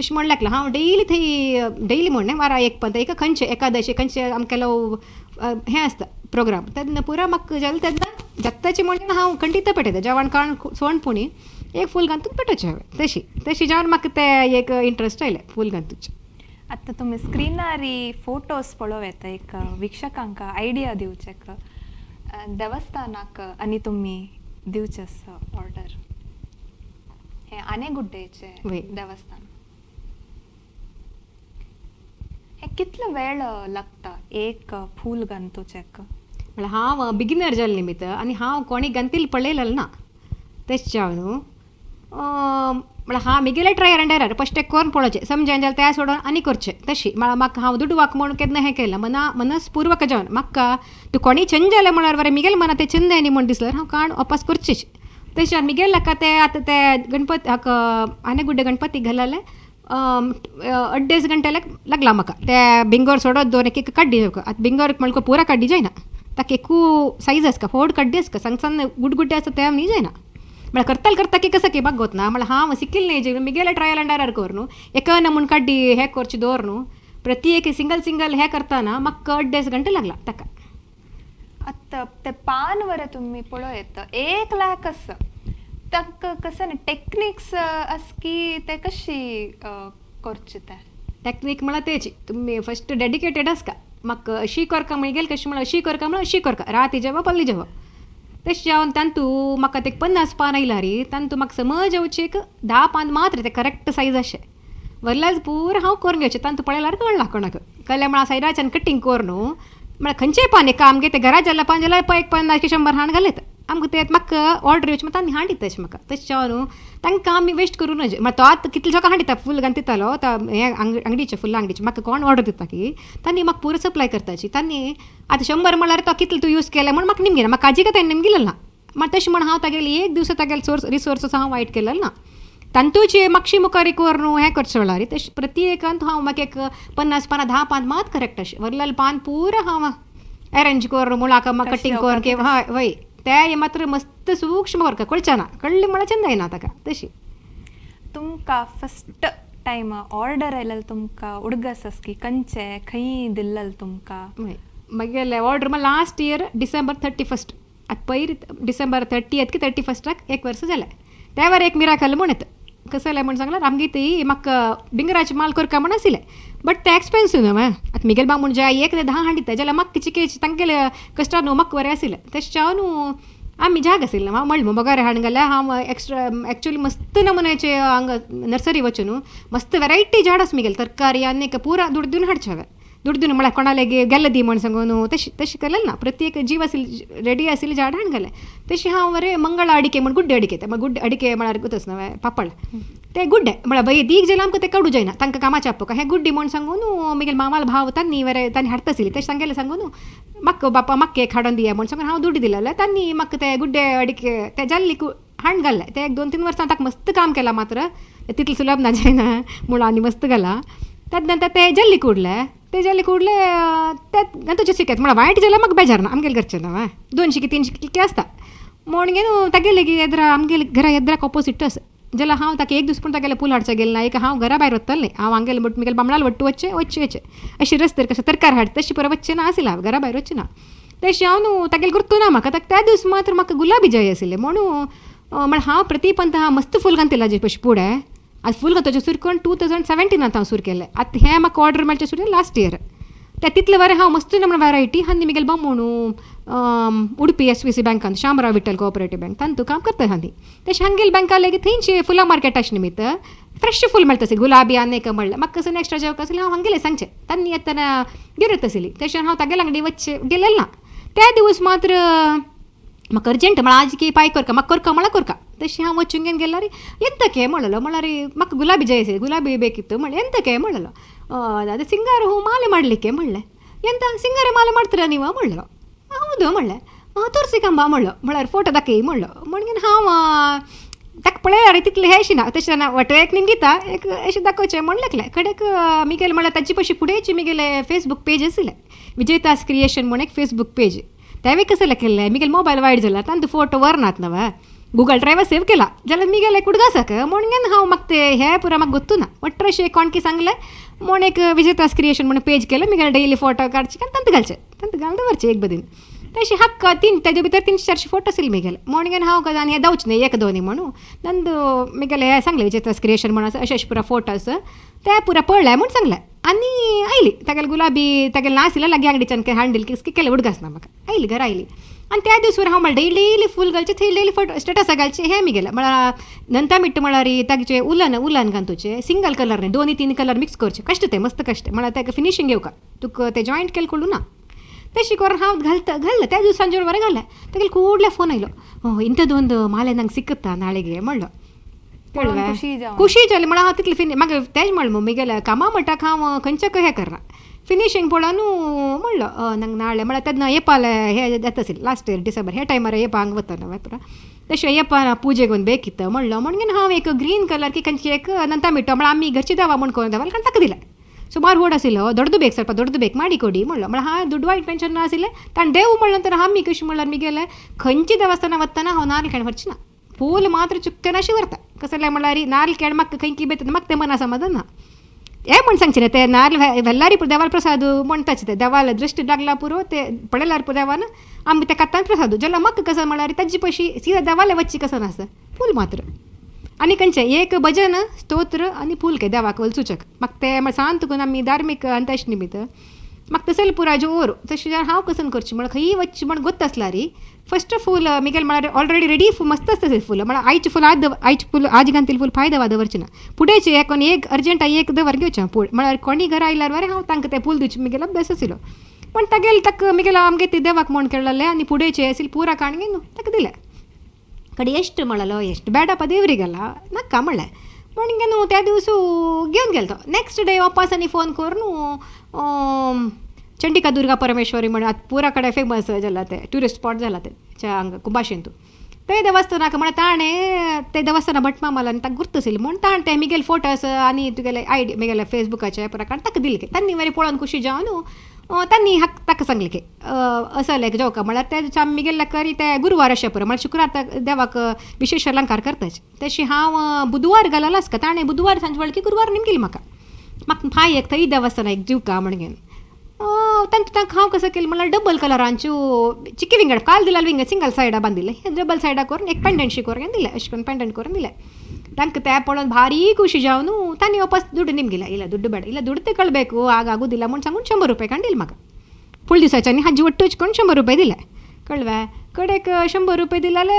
अशें म्हण लागलो हांव डेली थंय डेली म्हण वारा एक पंत एका खंयचे एकादशी खंयचे आमकां केलो हें आसता प्रोग्राम तेन्ना पुरा म्हाका जालें तेन्ना जात्ताचें म्हणून हांव खंडीत पेटयता जेवण खाण सोण पुणी एक फूल घालतून पेटोवचें हांवें. तशी तशी जावन म्हाका तें एक इंट्रस्ट आयलें फूल घालतूच. आतां तुमी स्क्रिनार फोटोज पळोवं येता, एक वीक्षकांक आयडिया दिवचेक देवस्थानाक आनी तुमी दिवचें आसा ऑर्डर. हें आनेगुड्डेचें देवस्थान, हें कितलो वेळ लागता एक फूल गंतूचेक? म्हळ्यार हांव बिगिनर जालें निमित्त आनी हांव कोणी गंतील पळयलें ना तेच जावन न्हू म्हळ्यार हांव म्हगेलें ट्रायल एंड एरर फस्ट एक कोन्न पळोवचें समजन जाल्यार तें सोडून आनी करचें तशी. म्हळ्यार म्हाका हांव दुडवाक म्हूण केन्ना हें केलें मना मनसपूर्वक जावन म्हाका तूं कोणी चंद जालें म्हळ्यार बरें म्हगेलें मना तें चंद न्ही म्हूण दिसल्यार हांव काण वापस करचेच. तशें म्हगेलें हाका तें आतां तें गणपती हाका आनेगुड्डे गणपती घालले अड्डेच घंटे लागला म्हाका ते बिंगोर सोडत दोन एक एक काड्डी आतां बिंगोर म्हणल्यार पुरा काड्डी जायना, ताका एकू सायज आसता व्हड काड्डी आसता सन्न सन्न गुड गुड्डे आसता ते न्ही जायना. म्हळ्यार करताले करता की कसं की म्हाका गोत ना म्हळ्यार हांव सिकील न्ही जे म्हगेलें ट्रायल एंड एरर कर न्हू एका नमून काड्डी हें करचें दवर न्हू प्रति एक सिंगल सिंगल हें करतना म्हाका अड्डेच घंटे लागला ताका. आतां तें पान बरें तुमी पळोवं येता एक लायक आसा, ताका कसं न्ही टेक्निक्स आसा की तें कशी करचें तें? टेक्नीक म्हळ्यार तेच तुमी फस्ट डेडिकेटेड आसता म्हाका अशी कोरका म्हगेलें कशें म्हळ्यार अशी कोरका म्हळ्यार अशी कोरका राती जेवप पल्ली जेवप तशें जावन तांतू म्हाका ते 50 पान आयला रे तांतू म्हाका समज येवचें एक 10 पान मात्र तें करेक्ट सायज अशें वरल्यार पुरो हांव करून घेवचें तांतू पळयल्यार कळना कोणाक कळ्ळें म्हळ्यार सायडाच्यान कटींग कर न्हू म्हळ्यार खंयचेय पान एका आमगे तें घरा जाल्यार पान जाल्यार एक 50 100 हाण घालयता आमकां तें म्हाका ऑर्डर येवची मागीर तांणी हाण दिता अशें म्हाका तशें जावन न्हू तांकां आमी वेस्ट करूं नज. मागीर तो आतां कितले लोकां हाण दिता फूल घालून दितालो तो हें अंगडीचें फुलां अंगडीचें म्हाका कोण ऑर्डर दिता की तांणी म्हाका पुरो सप्लाय करताची तांणी आतां 100 म्हळ्यार तो कितले तूं यूज केलें म्हूण म्हाका निमगिना म्हाका काजी का ताणें निमगिलें ना. मागीर तशें म्हण हांव तागेलें एक दिवसा तागेले सोर्स रिसोर्स हांव वायट केलें ना. तांतूचे मागशी मुखार एक वर हें करचें वेळार तशें प्रत्येकान हांव म्हाका एक 50 पानां 10 पान मात करेक्ट अशें वरलेलें पान पुरा हांव अरेंज करून मुळाक कटिंग करून की हय वय ते मात्र मस्त सूक्ष्म करका कळचें ना कळ्ळें म्हळ्यार चंद येना ताका तशी. तुमकां फस्ट टायम ऑर्डर आयलें तुमकां उडगस की कंचे खंय दिल्लल तुमकां? मागीर ऑर्डर मग लास्ट इयर डिसेंबर 31 आतां पयर डिसेंबर 30 की 31 एक वर्स जालें. त्यावर एक मिराकल म्हण येता कसं जालें म्हण सांगल्यार आमगे ती म्हाका बिंगराचे माल करका म्हण आशिल्लें बट ते एक्सपेन्सिव न्हू आतां मिगेल बा म्हणजे 1 ते 10 हाडिता जाल्यार म्हाका चिकेच तांगेले कस्टमर न्हू म्हाका बरें आशिल्लें तशें हांव न्हू आमी जाग आशिल्लें हांव म्हणलें बगार हाडून घाल्यार हांव एक्स्ट्रा एक्चुअली मस्त नमुन्याचे हांगा नर्सरी वचून न्हू मस्त वेरायटी झाड आसा मिगेले तरकारी आनी पुरा दुडू दिवन हाडचें हांवें दुडू दिवन म्हळ्यार कोणाले गेल्ले दी म्हण सांगून न्हू तशें तशें केलें ना प्रत्येक जीव आशिल्ले रेडी आशिल्लें झाड हाडून घालें. तशें हांव मरे मंगळ अडिके म्हण गुड्डे अडिके ते गुड्डे अडिके म्हळ्यार गोतस न्हय पापड ते गुड्डे म्हळ्यार बाई दीग जाल्यार आमकां ते काडू जायना तांकां कामाचे आपका हे गुड्डी म्हण सांगून मिगेल मामाल भाव तांणी बरें तांणी हाडटा आशिल्ली तशें सांगेलें सांगून म्हाका बापा म्हाका एक हाडून दिया म्हण सांगून हांव दुडू दिलें जाल्यार तांणी म्हाका ते गुड्डे अडिके ते जाल्ली हाडून घाल्ले ते 1 2 3 वर्सां ताका मस्त काम केलां मात्र तितलें सुलभ ना जायना मुळांनी मस्त घाला. ताजे नंतर ते जल्ली कुडले ते जल्ली कुडले ते तुजे शिकयत म्हळ्यार वायट जाल्यार म्हाका बेजार ना आमगेले घरचें न्हू 200 की 300 कितके आसता म्हण गे न्हू तागेले येद्रा आमगेले घरा येद्राक ऑपोजीट आसा जाल्यार हांव ताका एक दीस पूण तागेले पूल हाडचे गेलें ना एक हांव घरा भायर वतलें न्ही हांव हांगेले म्हण मिगेले बामणाल वट्टू वच्चें वच्चें वच्चें अशें रस्त्यार कशें तरकारी हाडटा तशें परत वच्चें ना आशिल्लें हांव घरा भायर वच्चें ना तशें हांव न्हू तागेलें गुर्तू ना म्हाका ताका त्या दीस मात्र म्हाका गुलाबी जाय आशिल्लें म्हणून म्हळ्यार हांव प्रतिपंत हांव मस्त फूल घालतलें हाजे पयशे फुडें आतां फूल घालपाचें सुरू करून 2017 हांव सुरू केलें आतां हें म्हाका ऑर्डर मेळचें सुरू लास्ट इयर त्या तितले बरें हांव मस्त नमुने वेरायटी आनी मिगेल बाम म्हणू उडपी SVC बँकान शामराव विठ्ठल कोऑपरेटीव बँक तांतू काम करता आनी तशें हांगेल बँका लेगीत थंयची फुलां मार्केटाचे निमित्त फ्रेश फूल मेळटा आसली गुलाबी आनी एक म्हणलें म्हाका कसं एक्स्ट्रा जेवका आसलें हांव हांगेलें सांगचें तांणी येतना घेवन येता आसली तशें हांव तागेल्या वांगडी वच्चें गेलें ना त्या दिवस मात्र म्हाका अर्जंट म्हळ्यार आज की पाय करका म्हाका करका म्हळ्यार करका तशें हांव वचून घेवन गेल्यार ಎಂತಕ್ಕೆ म्हणलो म्हळ्यार म्हाका गुलाबी जाय आसली गुलाबी ಬೇಕಿತ್ತು म्हणलें ಎಂತಕ್ಕೆ म्हणलो ಅದು ಸಿಂಗಾರ ಹೂ ಮಾಲೆ ಮಾಡಲಿಕ್ಕೆ म्हणलें ಎಂತ ಸಿಂಗಾರ ಮಾಲೆ ಮಾಡ್ತೀರಾ ನೀವು म्हणलो ಹೌದು म्हणलें ತೋರಿಸಿ ಕಂಬ म्हणलो म्हळ्यार फोटो दाखय म्हणलो म्हणून हांव ताका पळयार तितलें हें अशें ना तशें ना वटो एक निमगिता एक अशें दाखोवचें म्हण लेखलें कडेक मिगेले म्हळ्यार ताचे पयशे फुडेंच मिगेले फेसबूक पेज आशिल्लें विजयतास क्रिएशन म्हूण एक फेसबूक पेज तेंवूय कसलें केल्लें मिगेले मोबायल वायट जाला तांतू फोटो व्हरनात न्हय गुगल ड्रायव्हर सेव केला जाल्यार मिगेले कुडगासाक म्हणून हांव म्हाका ते हें पुरा म्हाका गोत्तू ना वट्टर अशें कोणकी सांगलें म्हूण एक विजयतास क्रिएशन म्हणून पेज केलें मिगेले डेली फोटो काडचे आनी तांतू घालचे तांतू घालून दवरचे एक बदीन तशें हक्क तीन ताजे भितर 300-400 फोटो आशिल्ले मिगेले म्हणून हांव आनी हें धांवचें न्ही 1 2 म्हणून नंदू मिगेले हें सांगलें विजयतास क्रिएशन म्हणून अशें अशें पुरा फोटो आसा ते पुरा पळयलें म्हूण सांगलें आनी आयली तागेले गुलाबी तागेले ना आशिल्लें लागीं आंगडीच्यान हांडील केलें उडगास ना म्हाका आयली घरा आयली आनी त्या दिवसवर हांव म्हळ्यार डेली डेली फूल घालचें थंय डेली फोटो स्टेटसा घालचें हें मिगेलें म्हळ्यार नंता मिट्ट म्हळ्यार तागेचे उलन उलन घालतुचे सिंगल कलर न्ही 2 3 कलर मिक्स करचे कश्ट ते मस्त कश्ट म्हळ्यार ताका फिनिशींग येवका तुका ते जॉयंट केलें कळूं ना तशें करून हांव घालता घाललें त्या दिवसान बरें घालें तागेले ಕೂಡಲೇ ಫೋನ್ ಆಯ್ಲು ಇಂಥದ್ದೊಂದು ಮಾಲೆ ನಂಗೆ ಸಿಕ್ಕುತ್ತಾ ನಾಳೆಗೆ म्हणलो ಖುಷಿ जाली म्हळ्यार हांव तितलें फिनी म्हाका तेंच म्हणलें मिगेले कामा म्हणटाक हांव खंयच्या हें करना फिनिशींग पळोवन म्हणलो ನಂಗೆ ನಾಳೆ म्हळ्यार तेन्ना येपाले हे जाता आशिल्लें लास्ट इयर डिसेंबर हे टायमार येपा हांगा वता न्हय पुरा तशें येपा पुजेक ಒಂದು ಬೇಕಿತ್ತು म्हणलो म्हणून हांव एक ग्रीन कलर की खंयची एक ನಂತ ಮಿಟ್ಟು म्हळ्यार आमी घरची दावा म्हण कोण दावा कारण ताका दिलें ಸುಮಾರು ಹೋಡ್ ಆಸಿಲ್ಲ ದೊಡ್ಡದು ಬೇಕು ಸ್ವಲ್ಪ ದೊಡ್ಡದು ಬೇಕು ಮಾಡಿ ಕೊಡಿ म्हणलो म्हळ्यार हांव दुडवा टेन्शन ना आशिल्लें ताणें देव म्हणलें तर आमी कशें म्हणल्यार मिगेले खंयची देवस्थाना वतना हांव नाल्ल खेळ व्हरचें ना फूल मात्र चुक्कनाशी व्हरता कसलें म्हणल्यार नाल्ल खेळ म्हाका खंय बेत म्हाका तें मना समाधान ना हें म्हण सांगचें न्ही ते नाल्ल वेल्लारी देवाल प्रसाद म्हणटाचे ते देवाल दृश्टी लागला पुरो ते पळयल्यार देवान आमी ते कात्तान प्रसाद जाल्यार म्हाका कसं म्हणल्यार ताजी पयशी सीधा देवाले वच्ची कसं नासता फूल मात्र आनी खंयचें एक भजन स्तोत्र आनी फूल के देवाक वलसूचक म्हाका तें म्हळ्यार सांत करून आमी धार्मीक आनी तशें निमित्त म्हाका तसले पुरा जोर तशें जाल्यार हांव कसन करचें म्हळ्यार खंयी वच्चें म्हण गोत्त आसल्यार फस्ट फूल मिगेल म्हळ्यार ऑलरेडी रेडी मस्त आसता फूल म्हळ्यार आयचें फूल आज आयचें फूल आज घालतलें फूल फाय दवा दवरचें ना फुडेचें एक एक अर्जंट एक दवर घेवचें पूण म्हळ्यार कोणी घरा आयल्यार बरें हांव तांकां तें फूल दिवचें मिगेल अभ्यास आशिल्लो पण तागेले ताका मिगेल आमगे ते देवाक म्हण केळ्ळें आनी फुडेचें आशिल्लें पुरा काण घेवन ताका दिलें ಕಡೆ ಎಷ್ಟು ಮಾಡलो ಎಷ್ಟು ಬೇಡಪ್ಪ ದೇವರಿಗೆಲ್ಲ ನಕ್ಕ म्हणलें म्हणून न्हू त्या दिवसू घेवन गेलो नेक्स्ट डे वापस आनी फोन करून चंडिका दुर्गा परमेश्वरी म्हण आतां पुरा कडेन फेमस जाला ते ट्युरिस्ट स्पॉट जाला ते हांगा कुंभाशेंतू ते देवस्थानाक म्हळ्यार ताणें ते देवस्थाना भट मामाला आनी ताका गुर्त आशिल्लें म्हूण ताणें ते मिगेले फोटोस आनी तुगेले आयडी मिगेले फेसबुकाचे प्रकार ताका दिले तांणी बरें पळोवन खुशी जावन तांणी ताका सांगलें की असो लायक जेवका म्हळ्यार ते दिसा मिगेले करी ते गुरवार अशें पुरो म्हळ्यार शुक्रार देवाक विशेश अलंकार करताच. तशी हांव बुधवार घाललो आसता ताणें बुधवार सांज वळखी गुरवार निमगिले म्हाका म्हाका फाय एक थंय देवस्थान एक दिवका म्हणून तांकां तांकां हांव कसो केलें म्हळ्यार डबल कलरांच्यो चिकी विंगड काल दिल्यार विंगड सिंगल सायडा बांदिल्लें डबल सायडा करून एक पेंडंटशी करून दिलें अशें करून पेंडंट करून दिलें. तांकां तें पळोवन भारी खुशी जावन तांणी वापस दुड्ಡು निमगिले ಇಲ್ಲ ದುಡ್ಡು ಬೇಡ ಇಲ್ಲ ದುಡ್ಡು ತಗೊಳ್ಬೇಕು ಆಗ ಆಗೋದಿಲ್ಲ म्हूण सांगून 100 रुपये काडून म्हाका फूल दिसाच्यानी हाजी ಒಟ್ಟು ಹಚ್ಕೊಂಡು 100 रुपये दिले कळ्ळें. कडेक 100 रुपये दिल्याले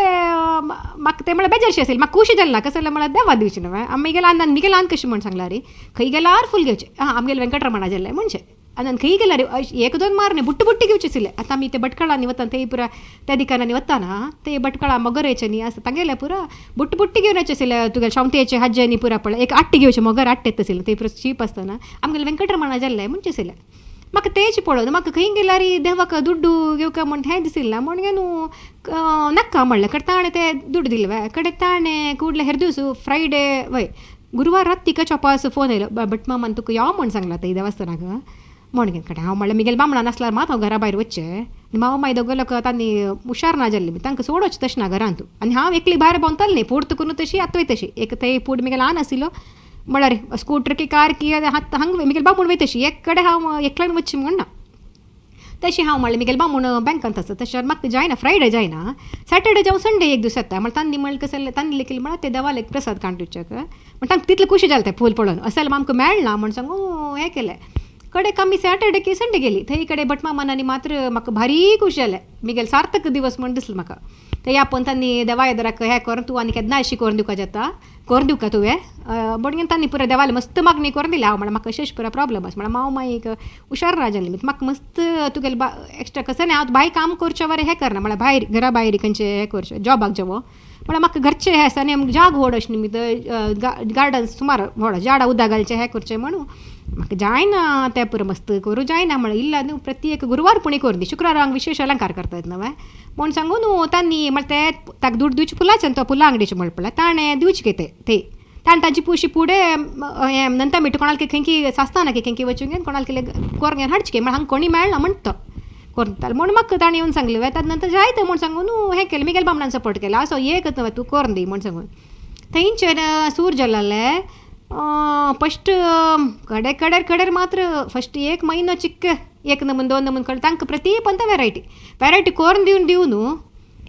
म्हाका तें म्हळ्यार बेजारशें आशिल्लें म्हाका खुशी जालें ना कसं जाल्यार म्हळ्यार देवा दिवचें न्हय आमी गेल्यार आनी मिगेले आनी कशें म्हूण सांगलां रे खंय गेल्यार फूल घेवचें आं आमगेले वेंकटरमणा जाल्लें म्हणचें आनी खंय गेल्यार एक दोन मार न्ही बुट्टी बुट्टी घेवचे आशिल्ले. आतां आमी ते भटकळांनी वता ते पुरा त्या दिकानांनी वताना ते भटकळा मोगरेचे न्ही आसा तांगेले पुरा बुट्टी बुट्टी घेवन येचे आशिल्ले तुगेले शेंवत्याचे हाज्जे पुरा पळय एक आट्टी घेवचे मोगर आट्टे येता आशिल्लें ते पुरा चीप आसतना आमगेले वेंकटरमणा जाल्लें म्हणचे आशिल्लें. म्हाका तेच पळोवन म्हाका खंय गेल्यार देवाक दुड्डू घेवका म्हण हें दिसिल्लें म्हणून न्हू नाका म्हणलें कडेन ताणें ते दुड्डू दिले कडेन ताणें कुडले हेर दीस फ्रायडे वय गुरवार रात चोपास फोन येयलो भट मामान तुका यो म्हण सांगलां थंय देवस्थानाक म्हणून कडेन हांव म्हणलें मिगेले बामणान आसल्यार मात हांव घरा भायर वचचें मामा मागीर दोगो लोक तांणी हुशार ना जाल्ली तांकां सोडोच तशें ना घरांत आनी हांव एकली भायर भोंवतालें न्ही पूर्त करून तशी आतां वयता तशी एक थंय पूण मिगेले ल्हान आशिल्लो म्हळ्यार स्कूटर की कार की हात हांग मिगेले बामूण वयता तशी एक कडेन हांव एकल्यान वचचें म्हूण ना तशें हांव म्हणलें मिगेले बामूण बँकांत आसा तशें म्हाका जायना फ्रायडे जायना सॅटर्डे जावं संडे एक दीस येता म्हळ्यार तांणी म्हणलें कसं तांणी लेखिल्लें म्हळ्यार ते देवाक एक प्रसाद काडून दिवच्याक म्हण तांकां तितलें खुशी जालें तें फूल पळोवन अशें जाल्यार आमकां मेळना म्हण सांगू हें केलें. कडेक आमी सॅटर्डे की संडे गेली थंय कडेन भटमामान मात्र म्हाका भारी खुशी जालें मिगेले सार्थक दिवस म्हण दिसलें म्हाका. थंय आपोवन तांणी देवा येदराक हें करून तूं आनी केन्ना अशी करून दिवपा जाता करून दिवका तुवें म्हणून तांणी पुरा देवाले मस्त मागणी करून दिली. हांव म्हणल्यार म्हाका अशें पुरा प्रॉब्लम आसा म्हळ्यार माव माई हुशार ना जाल्ली म्हाका मस्त तुगेलें बा एक्स्ट्रा कसं न्ही हांव भायर काम करचें बरें हें करना म्हळ्यार भायर घरा भायर खंयचें हें करचें जॉबाक जेवो म्हळ्यार म्हाका घरचें हें आसा आनी जाग व्हड अशें निमित्त गार्डन सुमार व्हड झाडां उदक घालचें हें करचें म्हणून म्हाका जायना तें पुरो मस्त करूं जायना म्हळ्यार इल्लें न्हू प्रत्येक गुरवार पुणी करून दी शुक्रारांक विशेश अलंकार करतात न्हय म्हूण सांगू न्हू तांणी म्हळ्यार ते ताका दुड्डू दिवचे फुलाचे तो फुलां आंगडीचे म्हळ पळय ताणें दिवचे की ते थंय ताणें ताजी पुशी फुडें हें नंतर मिठू कोणाक खंय सासताना की खंय वचून घेवन कोणाक करून घेवन हाडचे म्हळ्यार हांगा कोणी मेळना म्हणटा तो करून दितालो म्हूण म्हाका ताणें येवन सांगलें ताजे नंतर जायते म्हूण सांगून न्हू हें केलें मिगेले बामणान सपोर्ट केलो असो एक तूं करून दी म्हूण सांगून थंयच्यान सूर जालें फस्ट कडेर कडेर कडेर मात्र फस्ट एक म्हयनो चिक्क एक नमून दोन नमून कडेन तांकां प्रति पंत वेरायटी वेरायटी करून दिवन दिवन न्हू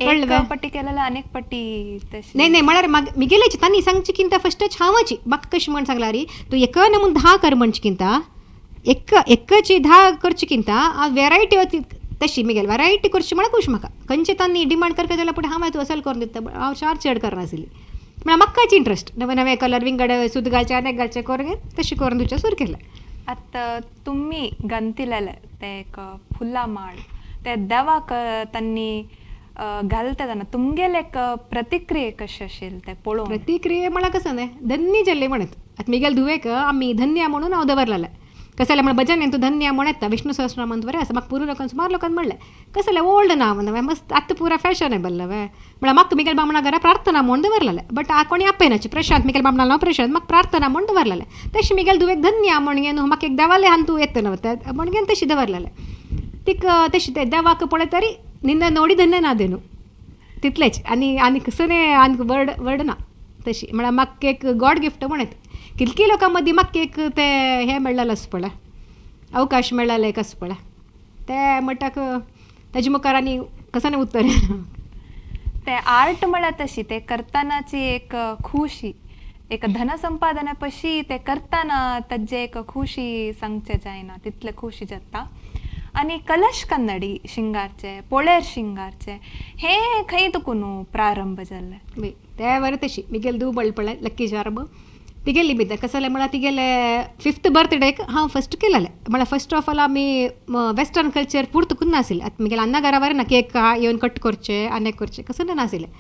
एक पट्टी केलेलं अनेक पट्टी तशी नाही नाही म्हळ्यार म्हाका मिगेलेची तांणी सांगची किंता फस्टच हांवाची म्हाका कशें म्हण सांगला रे तूं एक नमून 10 कर म्हणचे किंता एक एकची 10 करची किंता वेरायटी तशी मिगेल वेरायटी करची म्हळ्यार खूश म्हाका खंयचे तांणी डिमांड करता जाल्यार पूण हांव तूं असल करून दिता हांव चार चड करनासली म्हळ्यार म्हाकाच इंट्रस्ट नवे नवे कलर विंगड सूत घालचे आनी घालचे करून तशें करून दिवचें सुरू केलें. आतां तुमी गंतिलेले ते एक फुलां माळ ते देवाक तांणी घालता तेन्ना तुमगेले एक प्रतिक्रिये कशी आशिल्ली ते पळोवन? प्रतिक्रिये म्हळ्यार कसं न्ही धन्य जाल्ले म्हणत आतां मिगेले धुवेक आमी धन्या म्हणून हांव दवरलेलें कसं जाल्यार म्हळ्यार भजन तूं धन्या म्हण येता विष्णू सहस्रनामान बरें आसा म्हाका पुरो लोकांक सुमार लोकांक म्हणलें कसं जाल्यार ओल्ड नांव नवें मस्त आतां पुरा फॅशनेबल नवें म्हळ्यार म्हाका मिगेले बामणा घरा प्रार्थना म्हूण दवरलेलें बट कोणी आपयनाचे प्रशांत मिगेले बामणा नांव प्रशांत म्हाका प्रार्थना म्हूण दवरलेलें तशें मिगेले धुवेक धन्या म्हण न्हू म्हाका एक देवाले हान तूं येता न्हू म्हण घेवन तशें दवरलेलें तिका तशें तें देवाक पळयतरी निन्न नोडी धन्य नादेनु तितलेंच आनी आनी कसं न्ही आनी वर्ड वर्ड ना तशी म्हळ्यार म्हाका एक गॉड गिफ्ट म्हणत कितकी लोकां मदीं म्हाका एक तें हें मेळ्ळेलें आसा पळय अवकाश मेळ्ळेलें एक आसा पळय तें म्हणटाक ताजे मुखार आनी कसं न्ही उत्तर ते आर्ट म्हळ्यार तशी ते करतानाची एक खुशी एक धन संपादना पशी ते करताना ताजे एक खुशी सांगचें जायना तितले खुशी जाता. आनी कलश कन्नडी शिंगारचे पोळेर शिंगारचे हें खंय तुका न्हू प्रारंभ जाल्लें? ते बरें तशी मिगेले धूव म्हणलें पळय लक्की चार्म तिगेली बी कसं जालें म्हळ्यार तिगेले 5th बर्थडेक हांव फस्ट केलेलें म्हळ्यार फस्ट ऑफ ऑल आमी वेस्टर्न कल्चर पुर्त करून नाशिल्लें. आतां मिगेले अन्ना घरा बरें ना केक येवन कट करचें आनी करचें कसं नाशिल्लें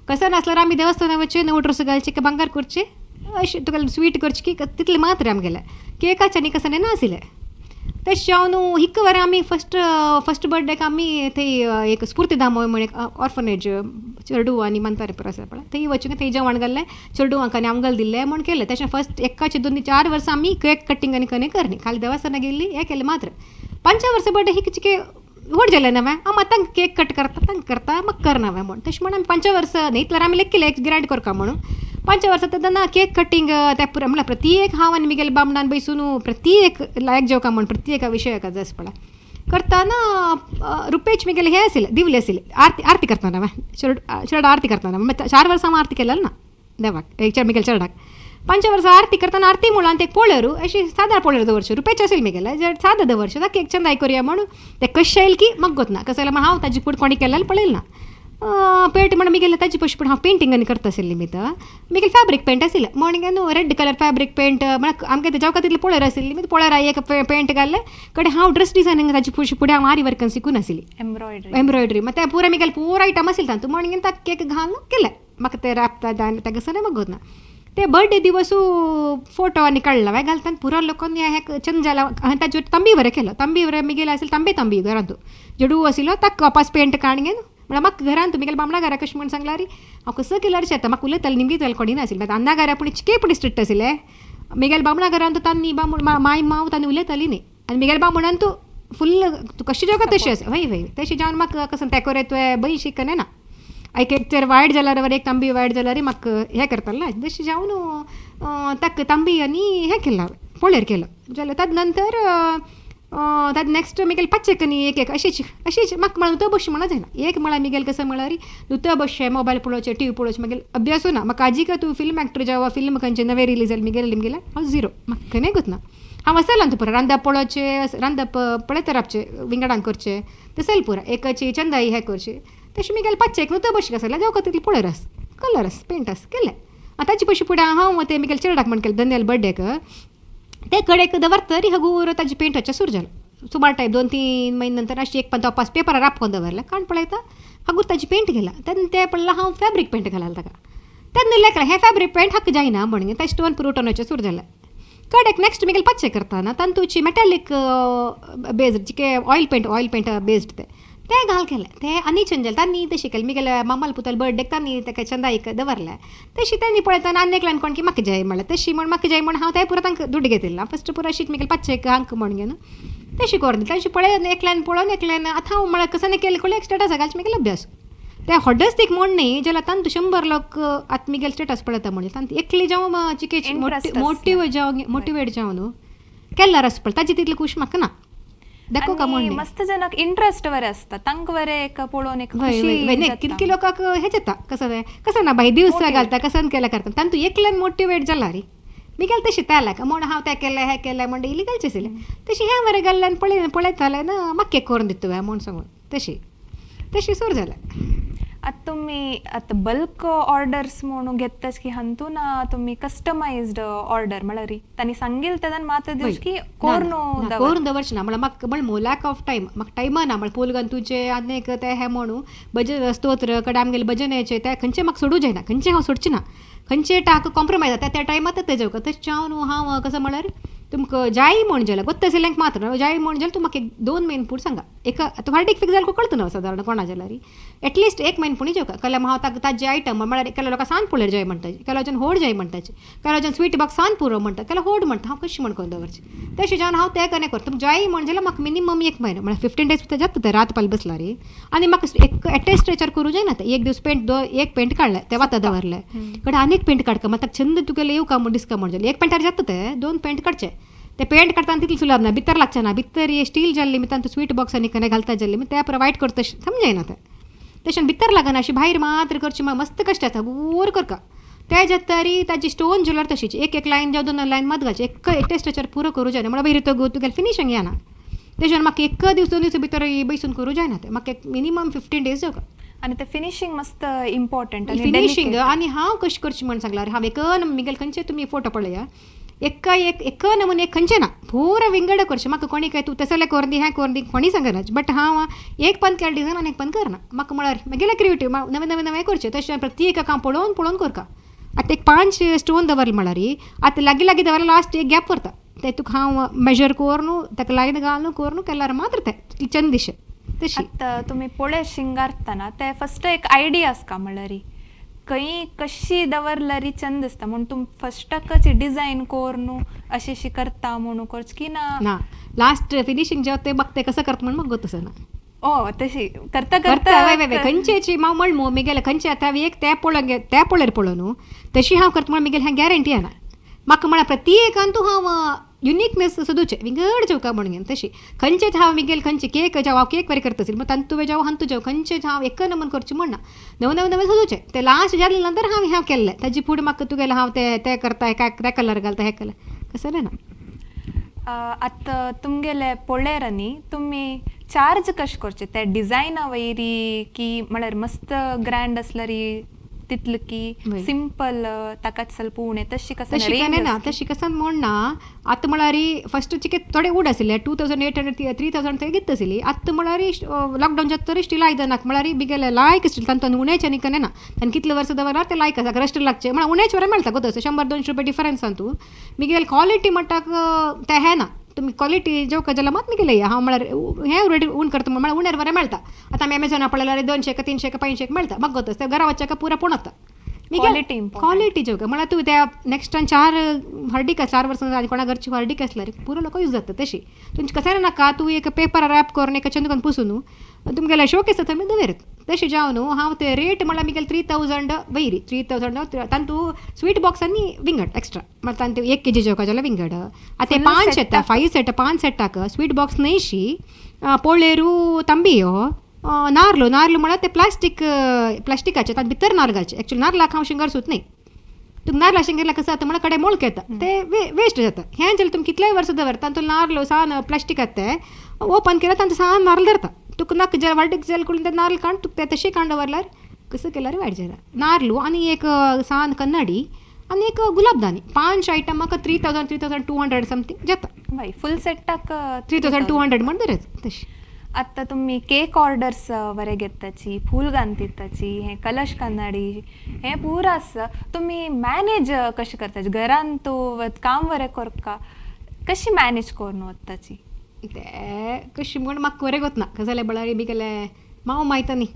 कसं नासल्यार आमी देवस्थाना वचचें नवो ड्रेस घालचे की भांगर करचें अशें तुका स्वीट करचें की तितलें मात्र आमगेलें केकाचें आनी कसं नाशिल्लें. तशें जावन हिक वर आमी फस्ट फस्ट बर्थडेक आमी थंय एक स्फूर्तीधाम म्हण एक ऑर्फनेज चेडूं आनी मंतारेपूर आसा पळय, थंय वचून थंय जेवण घाल्लें चेडूंक आनी आमगेलें दिल्लें म्हण केलें. तशें फस्ट एकाचे दोन 4 वर्सां आमी केक कटींग आनी कने करनी खाली देवस्थाना गेल्ली हें केलें मात्र. 5 वर्सां बर्थडे हिक चिके व्हड जालें ना हांव आतां केक कट करता तांकां करता म्हाका करना म्हण. तशें म्हण आमी 5 वर्सां न्ही इतल्यार आमी लेखिल्लें एक ग्रँड करता म्हणून. 5 वर्सां तेन्ना केक कटींग ते पुरा म्हणल्यार प्रत्येक हांव आनी मिगेले बामणान बैसून प्रत्येक लायक जेवका म्हण प्रत्येक विशयाक जाय पळय करतना रुपेश मिगेले हें आशिल्लें दिवली आशिल्ली आरती आरती करतना चेड चेडो आरती करतना 4 वर्सां हांव आरती केलें ना देवाक एक मिगेले चेडाक. 5 वर्सां आरती करतना आरती म्हणून ते पोळेरू अशी सादा पोळेर दवरचे रुपेच आशिल्लें मिगेले जे सादा दवरचे ताका केक चंदाय करुया म्हणून ते कशें आयल की म्हाका गोत ना कसं जाल्यार हांव ताजी फुडें कोणी केलें पळयलें ना. पेंट म्हण मिगेले ताजी पशी पूण हांव पेंटींग आनी करता आशिल्ली मी तर मिगेले फॅब्रीक पेंट आशिल्लें म्हण न्हू रेड कलर फॅब्रीक पेंट म्हळ्यार आमकां ते जेवका तितले पोळेर आशिल्ली मी पोळेर एक पेंट घाल्लें कडे हांव ड्रेस डिजायनींग ताजी पशी फुडें हांव आरी वर्कन शिकून आशिल्ली एम्ब्रॉयडरी मागीर ते पुरा मिगेले पुरा आयटम आशिल्ले तातूंत म्हण ताका केक घालून केलें म्हाका ते रापता ताका सगळें म्हाका गोत ना. ते बर्थडे दिवसू फोटो आनी काडला हांवें घालता पुरा लोकांनी हें चंद जाला हांवें ताजेर तांबी बरें केलो तांबी बरें मिगेले आशिल्लो तांबे तांबी घरांतू जेडू आशिल्लो ताका वापस पेंट काडून घेवन म्हळ्यार म्हाका घरांत मिगेले बामणा घरा कशें म्हण सांगल्यार हांव कसो केल्यार शेतां म्हाका उलयतालें निमगी जाल्यार कोणी नाशिल्लें अन्ना घरा पूण इतके पूण स्ट्रिक्ट आशिल्लें मिगेले बामणा घरांत तांणी बामण माय माव तांणी उलयताली न्ही आनी मिगेले बामणान तूं फुल्ल तूं कशें जेवता तशें आसा हय हय तशें जावन म्हाका कसो तें कोरे तुवें बरी शिकना ना एक एक तर वायट जाल्यार एक तांबी वायट जाल्यार म्हाका हें करतालें ना तशें जावन ताका तांबी आनी हें केलें हांवें पोळेर केलो जाल्यार ताजे नंतर ताजे नॅक्स्ट मिगेले पाचेक आनी एक एक अशेंच अशेंच म्हाका म्हळ्यार नुतो बशें म्हणा जायना एक म्हळ्यार मिगेले कसो म्हळ्यार नुतो बशें मोबायल पळोवचें टी व्ही पळोवचें मागीर अभ्यासू ना म्हाका आजी का तूं फिल्म एक्टर जावं फिल्म खंयचें नवें रिलीज जालें मिगेले निमगेलें हांव झिरो म्हाका खंय गोत ना. हांव आसतालें पुरा रांदप पळोवचें रांदप पळयता राबचें विंगडान करचें तशें पुरा एकाची चंदाई हें करचें तशें मिगेले पाचेक नुतो बशें आसलें जेवका तितलें पळयर आस कलर आस पेंट आस केलें आतां ताजे पयशे फुडें हांव तें मिगेले चेरडाक म्हण केलें दनियल बर्थडेक ते कडेक दवरतरी हगूर ताजी पेंटाचें सुरू जालें सुमार टायम 2-3 म्हयने नंतर अशें एक तपास पेपरार रापकोन दवरलें काण पळयता हगूर ताजी पेंट गेला तेन्ना तें पडलां हांव फॅब्रीक पेंट घालाल ताका तेन्ना लेखलें हें फॅब्रीक पेंट हाका जायना म्हणून तें स्टोन पुरोटोनाचें सुरू जालें कडेक नॅक्स्ट मिगेले पाचें करतना तातूंची मेटॅलीक बेज्ड जिके ऑयल पेंट बेज्ड तें तें घाल केलें तें आनी चेंज जालें तांणी तशें केलें मिगेले मामाल पुताल बर्थडेक तांणी ताका चंदाईक दवरलें तशी तांणी पळयतना आनी एकल्यान कोण की म्हाका जाय म्हणलें तशी म्हण म्हाका जाय म्हण हांव तें पुरो तांकां दुड्ड घेतिल्लो फस्ट पुरो अशीच मिगेले पाचशेक हांक म्हण घेवन तशी करून दिली तशें पळय एकल्यान पळोवन एकल्यान आतां हांव म्हळ्यार कसो केलें कळ्ळें एक स्टेटस घालचें मिगेले अभ्यास तें हॉडच तीक म्हण न्ही जाल्यार तांतू 100 लोक आतां मिगेले स्टेटस पळयता म्हणजे तांतू एकली जावं चिके मोटिव जावं मोटिवेट जावं न्हू केल्यार आसा पळय ताजी तितली खूश म्हाका ना देखो का म्हण मस्त जनाक इंट्रस्ट बरें आसता तांकां बरें एक पळोवन एक खुशी कितके लोकांक हें जाता कसं कसं ना बाय दिवस घालता कसं केलें करता तांतू एकल्यान मोटिवेट जाला रे मिगेले तशें तें म्हण हांव तें केलें हें केलें म्हण इल्ली घालचें आशिल्लें तशें हें बरें घाल्ल्यान पळय पळयतालें ना म्हाका केक करून दिता म्हूण सांगून तशी तशी सुरू जालें. आतां तुमी आतां बल्क ऑर्डर्स म्हणून घेतच की हातून तुमी कस्टमायज्ड ऑर्डर म्हळ्यार तांणी सांगील तेन्ना मात दिवच की कोरून करून दवरचें ना म्हळ्यार म्हाका म्हळ्यार लॅक ऑफ टायम म्हाका टायमा ना म्हळ्यार फूल गंतूचें आनी एक तें हें म्हणून भजन स्तोत्र कडे आमगेलें भजनाचें तें खंयचें म्हाका सोडूं जायना खंयचें हांव सोडचें ना खंयचें टाक कॉम्प्रोमायज जाता त्या टायमार तें जेवका तशें जावन हांव कसो म्हळ्यार तुमकां जाय म्हण जाल्यार गोत्त आशिल्ल्यांक मात्र जाय म्हण जाल्यार तूं म्हाका एक 2 म्हयने फुडें सांगा एक आतां हार्डीक फिक्स जाल्यार कळटा न्हू सादारण कोणा जाल्यार एटलिस्ट 1 म्हयनो पुणी जेवका कल्यार हांव ताका ताजे आयटम म्हळ्यार केल्या लोकां सान पुळेर जाय म्हणटाचे केल्या जन होड जाय म्हणटाचे केल्या जन स्वीट बॉक्स सान पुरो म्हणटा केल्या होड म्हणटा हांव कशें म्हण करून दवरचें तशें जावन हांव तें कनेक्ट करता तुमकां जाय म्हण जाल्यार म्हाका मिनिमम 1 म्हयनो म्हळ्यार 15 डेज भितर जाता तें रात पाल बसला रे आनी म्हाका एक एटेस्ट्रेचर करूं जायना तें एक दीस पेंट एक पेंट काडलें तें वाता दवरलें कडे आनीक पेंट काडका म्हाका छंद तुगेलें येवका म्हूण दिसका म्हण जालें एक पेंटार जाता तें 2 पेंट काडचें ते पेंट काडटाना तितलें सुलभ ना भितर लागचें ना भितर स्टील जाल्ली मी तांतूं स्वीट बॉक्स आनी कने घालता जाल्ली तें पुरो वायट करता समजायना तें तशें भितर लागना अशें भायर मात्र करचें मस्त कश्ट आसा गोर करका ते जाता री ताजी स्टोन ज्वेलर तशीच एक एक लायन जावं 2 लायन मात घालचे एक टेस्टाचेर पुरो करूं जायना म्हळ्यार बहिर तो तुगेलें फिनिशींग येना तेज्यान म्हाका एक दीस 2 दीस भितर बैसून करूं जायना तें म्हाका एक मिनिमम 15 डेज जावका आनी ते फिनिशींग मस्त इम्पॉर्टंट फिनिशींग आनी हांव कशें करचें म्हण सांगल्यार हांव एक मिगेले खंयचे तुमी फोटो पळया एका एक एक नमुने एक खंयचें ना पुरा विंगड करचें म्हाका कोणी काय तूं तसलें करून दी हें करून दी कोणी सांगना बट हांव एक पण केलें डिजायन आनी एक पण करना म्हाका म्हळ्यार म्हगेलें क्रिएटीव नवें नवें नवें करचें तशें प्रत्येक हांव पळोवन पळोवन करता आतां एक 5 स्टोन दवरले म्हळ्यार आतां लागीं लागीं दवरल्यार लास्ट एक गॅप करता ते तुका हांव मेजर करून ताका लायन घालून करून केल्यार मात्र ते चंद दिशे तशी. आतां तुमी पोळे शिंगारतना ते फस्ट एक आयडिया आसता, म्हणल्यार खंय कशी दवरल्यार चंद दिसता म्हूण तुमी फस्टाकच डिजायन करून अशी अशी करता म्हणून करच की ना? ना, लास्ट फिनिशिंग जेव्हा ते बघते कसं करता म्हण मग तसं ना. ओ तशी करता करता. करता. वय वय, खंयचेची हांव म्हण मो मिगेले खंयचे आतां एक त्या पळोवंक त्या पळयर पळोवन न्हू तशी हांव करता म्हण मिगेले हें गॅरंटी येना म्हाका. म्हळ्यार प्रत्येकान तूं हांव युनिकनेस सोदूचें विंगड जेवका म्हणून घेवन तशी खंयचेच हांव मिगेल खंयचे केक जावं हांव केक बरें करता आसली तांतू जावं हांतू जावं खंयचेच हांव एक नमन करचें म्हण ना, नव नव नवें सोदूचें. ते लास्ट जाले नंतर हांव हें केल्लें ताजी फुडें म्हाका तुगेलें हांव ते ते करता काय ते कलर घालता हे कलर कसलें ना. आतां तुमगेले पोळेर न्ही तुमी चार्ज कशें करचे ते डिजायना वयरी की म्हळ्यार मस्त ग्रँड आसल्यार तितले की सिंपल ताकाच ಸ್ವಲ್ಪ उणें तशी कसं? तशी काय ना, तशी कसं म्हण ना. आतां म्हळ्यार फस्ट चिके थोडे उड आशिल्ले, 2800 3000 थंय घेता आशिल्ली. आतां म्हळ्यार लॉकडावन जाता तरी स्टील आयदनाक म्हळ्यार बिगेले लायक स्टील तांतून उणेच आनी कने ना तांकां कितले वर्सां दवरल्यार ते लायक आसा रस्ट लागचे म्हळ्यार उणेच बरें मेळटा गो तशें 100-200 रुपया डिफरन्सान. तूं मिगेल क्वॉलिटी म्हणटाक ते हें ना, तुमी क्वॉलिटी जेवका जाल्यार मात मिगेले हांव म्हळ्यार हें रेट उण करता म्हळ्यार उण्यार बरें मेळटा. आतां आमी एमेझॉना पळयल्यार 200 300 500 मेळटा म्हाका गोत, ते घरा वचच्याक पुरा पूण वता. क्वॉलिटी. क्वॉलिटी जेवका म्हळ्यार तूं त्या नेक्स्ट चार हळदीक 4 वर्सां आनी कोणा घरची हळदीक आसल्यार पुरो लोक यूज जाता. तशी तुमचे कसं नाका, तूं एक पेपर रॅप करून एक चंदकन पुसून न्हू तुमगेले शोकेस आमी दवरत तशें जावन न्हू. हांव ते रेट म्हळ्यार मिगेले 3000 वयरी, 3000 तांतू स्वीट बॉक्स आनी विंगड एक्स्ट्रा म्हळ्यार तांतू 1 केजी जेवका जाल्यार विंगड. आतां ते पांच येता, फायव सेट पांच सेटाक स्वीट बॉक्स न्हयशी पोळेरू तांबियो नार्ल. नार्ल म्हळ्यार ते प्लास्टीक प्लास्टिकाचे तातूंत भितर नार्ल घालचे. एक्चुअली नार्लाक हांव शिंगार सुत न्ही. तुका नार्ला शिंगरला कसं जाता म्हळ्यार कडे मोळक येता, ते वेस्ट जाता. हें जाल्यार तुमी कितलेय वर्सां दवरता तातूंत नार्ल सान प्लास्टीक आसा ते ओपन केल्यार तांचो सान नार्ल धरता. तुका नाका जाल्यार वाडीक जाल्यार करून ते नार्ल काण तुका ते तशें काण दवरल्यार कसं केल्यार वायट जायना. नार्लू आनी एक सान कन्नडी आनी एक गुलाबदानी, पांच आयटम म्हाका 3000 3200 समथींग जाता. बाय फुल सेटाक 3200 म्हण धरत तशें. आतां तुमी केक ऑर्डर्स बरे घेताची, फूल गांथिताची, हें कलश कन्नडी हें पुरा आसा, तुमी मॅनेज कशें करताची? घरान तूं काम बरें करका कशी मॅनेज करून वताची? ते कशी म्हण म्हाका बरें गोतना कशें जालें म्हळ्यार मिगेले माव मायता न्ही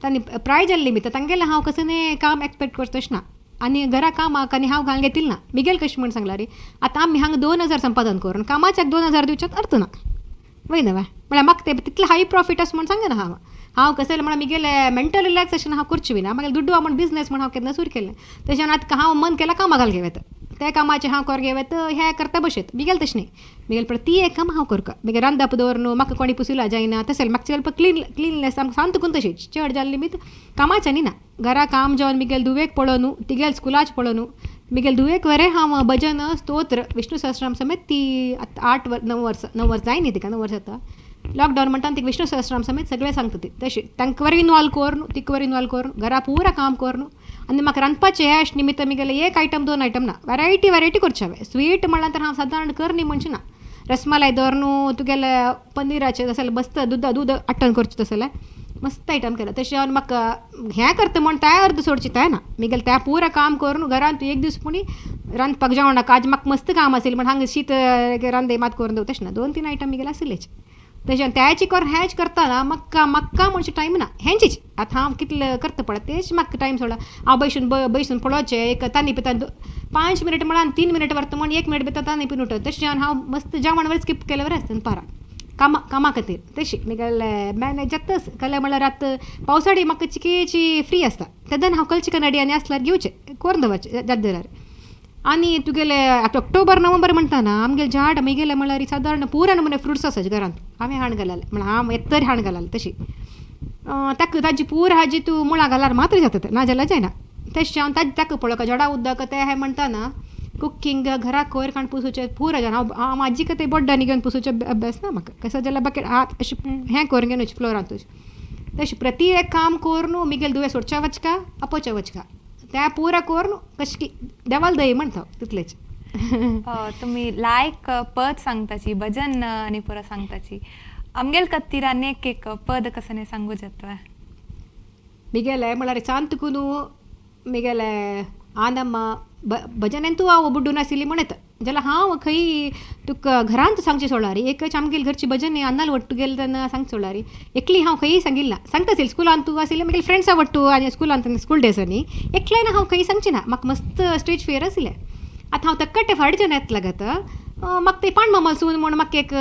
तांणी प्राय जाल्ली भितर तांगेलें हांव कसलें काम एक्सपेक्ट करता तशें ना आनी घरा कामाक आनी हांव घालून घेतिल ना. मिगेल कशें म्हण सांगला रे, आतां आमी हांगा 2000 संपादन करून कामाच्याक 2000 दिवच्यात अर्थ ना वय न्हय? म्हळ्यार म्हाका ते तितलें हाय प्रॉफीट अशें म्हण सांगना हांव. हांव कशें जालें म्हळ्यार मिगेलें मेंटल रिलॅक्सेशन हांव करचें बी ना. मागीर दुड्डू हांव म्हण बिजनेस म्हण हांव केन्ना सुरू केलें तशें आतां हांव मन केलां कामाक घाल घेवं येता त्या कामाचें हांव कर घेवं येता हें करता बशेत. मिगेल तशें न्ही, मिगेल प्रती एक काम हांव करता. मागीर रांदप दवर न्हू म्हाका कोणी पुसुला जायना तशें म्हाका ಸ್ವಲ್ಪ क्लिननेस आमकां सांत करून तशी चड जाल्ली निमित्त कामाचें न्ही ना. घरा काम जावन मिगेल धुवेक पळोवन तिगेल स्कुलाच पळोवन मिगेल धुवेक बरें हांव भजन स्तोत्र विष्णू सहस्रनाम समेत ती आतां 8 वर 9 वर्सां 9 वर्सां जायनी तिका 9 वर्सां जाता. लॉकडावन म्हणटा तिका विष्णू सहस्रनाम समेत सगळें सांगता ती. तशें तांकां बरें इनवॉल्व करून तिका बरें इनवॉल्व करून घरा पुरा काम करून आनी म्हाका रांदपाचें हें अशें निमित्त मिगेलें एक आयटम दोन आयटम ना, वेरायटी वेरायटी करचें हांवें. स्वीट म्हणल्यार तर हांव सादारण कर न्ही म्हणचें ना, रसमलाई दवर न्हू तुगेलें पनीराचें तशें जाल्यार मस्त दुदा दूद आट्टन करचें तशें जाल्यार मस्त आयटम केला. तशें हांव म्हाका हें करता म्हण तें अर्द सोडचें तें ना. मिगेलें तें पुरा काम करून घरांत एक दीस पुणी रांदपाक जेवणाक आज म्हाका मस्त काम आशिल्लें म्हण हांगा शीत रांदय मात करून दवर तशें ना. दोन तीन आयटम मिगेले आशिल्लेच तशें त्याची कर हेंच करतना म्हाका म्हाका म्हणचे टायम ना हेंचीच. आतां हांव कितलें करता पळय तेच म्हाका टायम सोडला. हांव बैसून बैसून पळोवचें एक तांणी पिता 5 मिनट म्हळ्यार 3 मिनट व्हरता म्हण 1 मिनट भितर तांणी पिवन उठत. तशें हांव मस्त जेवण वयर स्कीप केलें बरें आसता पारा कामा कामा खातीर. तशी मिगेले मॅनेज जाताच. कले म्हळ्यार आतां पावसाळी म्हाका चिकेची फ्री आसता तेन्ना हांव कलची कन्नडी आनी आसल्यार घेवचें करून दवरचें जाता जाल्यार. आनी तुगेले आतां ऑक्टोबर नोव्हेंबर म्हणटा ना आमगेले झाड मिगेले म्हळ्यार सादारण पुरा नमुने फ्रुट्स आसा घरांत हांवें हाण घालले म्हळ्यार हांव येतरी हाण घालले तशी ताका ताजी पूर हाजी तूं मुळां घाल्यार मात्र जाता तें ना जाल्यार जायना. तशें हांव ताका ताका पळोवका झाडा उदक तें हें म्हणटा ना कुकींग घराक कोयर काडून पुसूचें पुरा जाण हांव हांव आजीक ते बोड्डांनी घेवन पुसूचें अभ्यास ना म्हाका. कसो जाल्यार बकेट हात अशें हें करून घेवन वचचें फ्लोरांतूच तशें प्रती एक काम करून मिगेल दुवे सोडच्या वचका आपोवच्या वचका त्या पुरा करून कशें की देवाल दय म्हणटा तितलेच. तुमी लायक पद सांगताची, भजन आनी पुरा सांगताची, आमगेल खातीर आनी एक एक पद कसं सांगू जाता? मिगेले म्हळ्यार सांतकुनू मिगेले आनम्मा भजन तूं हांव बुड्डून आशिल्ली म्हण येता. जाल्यार हांव खंय तुका घरांत सांगचें सोडला एकच आमगेले घरची भजन अन्नाल वट्टू गेले तेन्ना सांगचे सोडला एकली हांव खंय सांगिल्ला सांगता आशिल्लें स्कुलान तूं आशिल्लें मागीर फ्रेंड्सां वट्टू आनी स्कुलांत स्कूल डेजांनी एकल्यान हांव खंय सांगचें ना. म्हाका मस्त स्टेज फियर आशिल्लें. आतां हांव तक्कटे फाट जेन्ना येतला लागत म्हाका ते पांडमामाल सून म्हूण म्हाका एक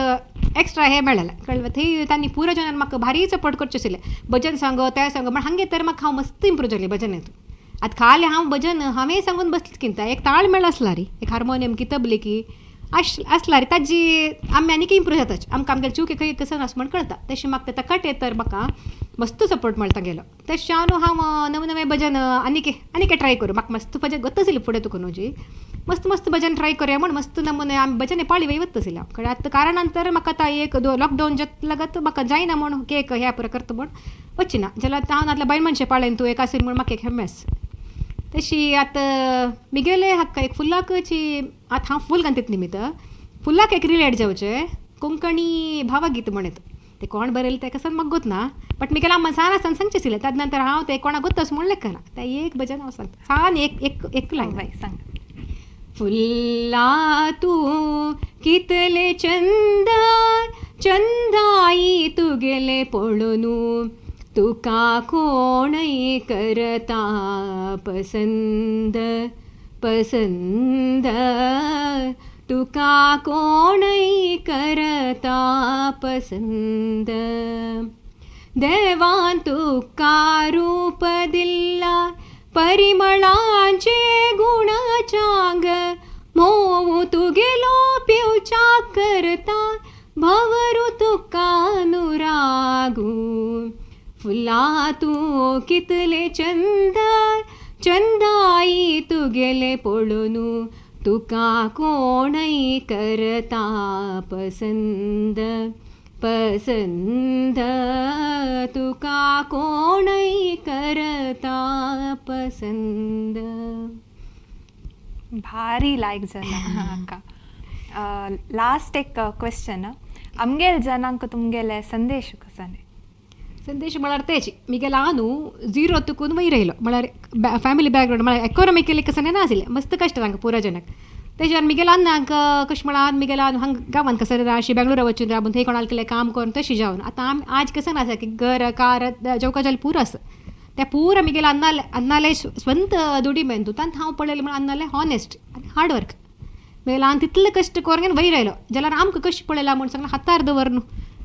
एक्स्ट्रा हें मेळ्ळें कळ्ळें. थंय तांणी पुरो जणान म्हाका भारी सपोर्ट करचें आशिल्लें भजन सांग तें सांग म्हण हांगे तर म्हाका हांव मस्त इम्प्रूव जालें भजन. आतां खाली हांव भजन हांवें सांगून बसलें कितें एक ताळ मेळ आसला रे एक हार्मोनियम की तबली की आसला रे ताजी आमी आनीक इम्प्रूव जाताच आमकां आमगेले चूक खंय कसो आसा म्हण कळटा. तशें म्हाका ते तकटे तर म्हाका मस्त सपोर्ट मेळटा गेलो. तशें हांव नवें नवें भजन आनीक आनीक ट्राय करूं म्हाका मस्त भजन गोत्त आशिल्लें फुडें तुका न्हू मस्त मस्त भजन ट्राय करूया म्हूण मस्त नमुने आमी भजन पाळी वय वता आशिल्लें हांव. आतां कारणान तर म्हाका आतां एक लॉकडावन जाता लागत म्हाका जायना म्हूण केक ह्या पुरो करता म्हूण वचना जाल्यार हांव नातल्यार बायल मनशें पाळेन तूं एक आसून म्हूण म्हाका एक हेम्मेस. तशी आतां मिगेले हक्का एक फुलाकची आतां हांव फूल घालतीत निमित्त फुलाक एक रिलेट जावचें कोंकणी भावगीत म्हणत ते कोण बरयलें तें कसं म्हाका गोत ना बट मिगेले अम्मा सान आसतना सांगचें आशिल्लें ताजे नंतर हांव तें कोणाक गोत्तच म्हूण लेखना तें एक भजन हांव सांगता सान एक एक एक लायन बाय सांग. फुल्ला तूं कितले चंद चंदाई तुगेले पळोवनू तुका कोणय करता पसंद पसंद तुका कोणय करता पसंद देवान तुका रूप दिल्ला परिमळांचे गुणाचांग मोव तुगेलो पिवच्या करता भवरू तुका अनुरागू फुला तूं कितले चंद चंदाई तुगेले पळोवनू तुका कोणय करता पसंद पसंद तुका कोणय करता पसंद. भारी लायक जाला अक्का. लास्ट एक क्वेश्चन आमगेल जनांक तुमगेले संदेश कसने? संदेश म्हळ्यार तेच मिगेले हांव झिरो तुकून वयर येयलो म्हळ्यार फॅमिली बॅकग्रावंड म्हळ्यार इकॉनॉमिकली कसं नाशिल्लें मस्त कश्ट तांकां पुरो जनाक. तेज्यार मिगेले अन्नाक कशें म्हळ्यार मिगेले हांगा गांवांत कसं अशी बेंगळुरा वचून राबून थंय कोणाक केलें काम करून तशें जावन आतां आमी आज कसं आसा की घर कार जेवका जाल्यार पुरो आसा त्या पुरो मिगेले अन्नाले अन्नाले स्वंत दुडिमेंतू तांत हांव पळयलें म्हळ्यार अन्नाले हॉनेस्ट आनी हार्ड वर्क मिगेले हांव तितले कश्ट करून वयर आयलो जाल्यार आमकां कशें पळयलां म्हूण सांगलें हातार दवर न्हू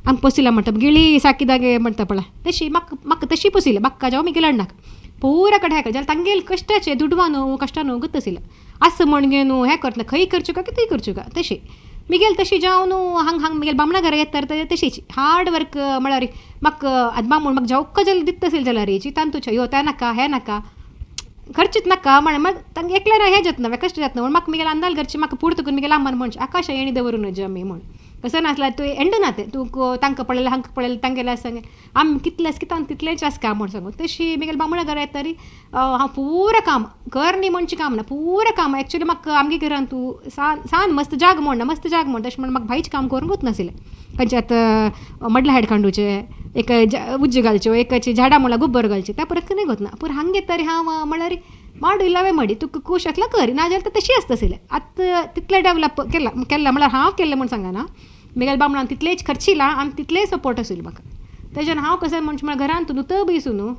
आमकां पोसिला म्हणटा गिळी साकिदागे म्हणटा पळय तशी म्हाका म्हाका तशी पोसिलें म्हाका जावं मिगेले अण्णाक पुरा कडेन हें जाल्यार तांगेले कश्टाचें दुडवां न्हू कश्टां न्हू गोत्त आशिल्लें आसा म्हण गे न्हू हें करतना खंय करचें काय थंय करचें काय तशें मिगेल तशें जावन हांग हांग मिगेल बामणा घरा येता तर तशीच हार्ड वर्क म्हळ्यार म्हाका आतां बामूण म्हाका जेवका जाल्यार दिता आशिल्लें जाल्यार तांतूच यो तें नाका हें नाका खर्चीत नाका म्हण मागीर तांकां एकल्यार हें जातना कश्ट जातना म्हूण म्हाका मिगेले अंदाल घरचें म्हाका पुरत करून मिगेले अम्मान म्हणचें आकाशा येणी दवरून आमी म्हूण कसं नासल्यार तूं एंड ना तें तूं तांकां पळयलें हांकां पळयलें तांगेलें आसा आमी कितलें आसा कितें तितलेंच आसा काम म्हूण सांगू. तशी मिगेले बामणा घरा येता तरी हांव पुरो काम कर न्ही म्हणचें काम ना पुरो काम एक्चुली म्हाका आमगे घरान तूं सान सान मस्त जाग म्हण ना मस्त जाग म्हण तशें म्हण म्हाका भायचें काम करूंक वचनाशिल्लें खंयचें आतां मडला हेड कांडूचें एक उज्ज घालच्यो एकाची झाडां म्हणल्यार गोबर घालचें त्या परत नाही ना पूण हांगे तरी हांव म्हळ्यार माडू इल्लावे मडी तुका खूश आसल्यार कर नाजाल्यार तर तशी आसता आशिल्लें. आतां तितलें डेवलप केलां केल्लां म्हळ्यार हांव केल्लें म्हूण सांगना मिगेले बामणान तितलेंच खर्चिलां आनी तितलेंय सपोर्ट आशिल्लो म्हाका. तेज्यान हांव कसं म्हणचें म्हळ्यार घरांत नुतो बी न्हू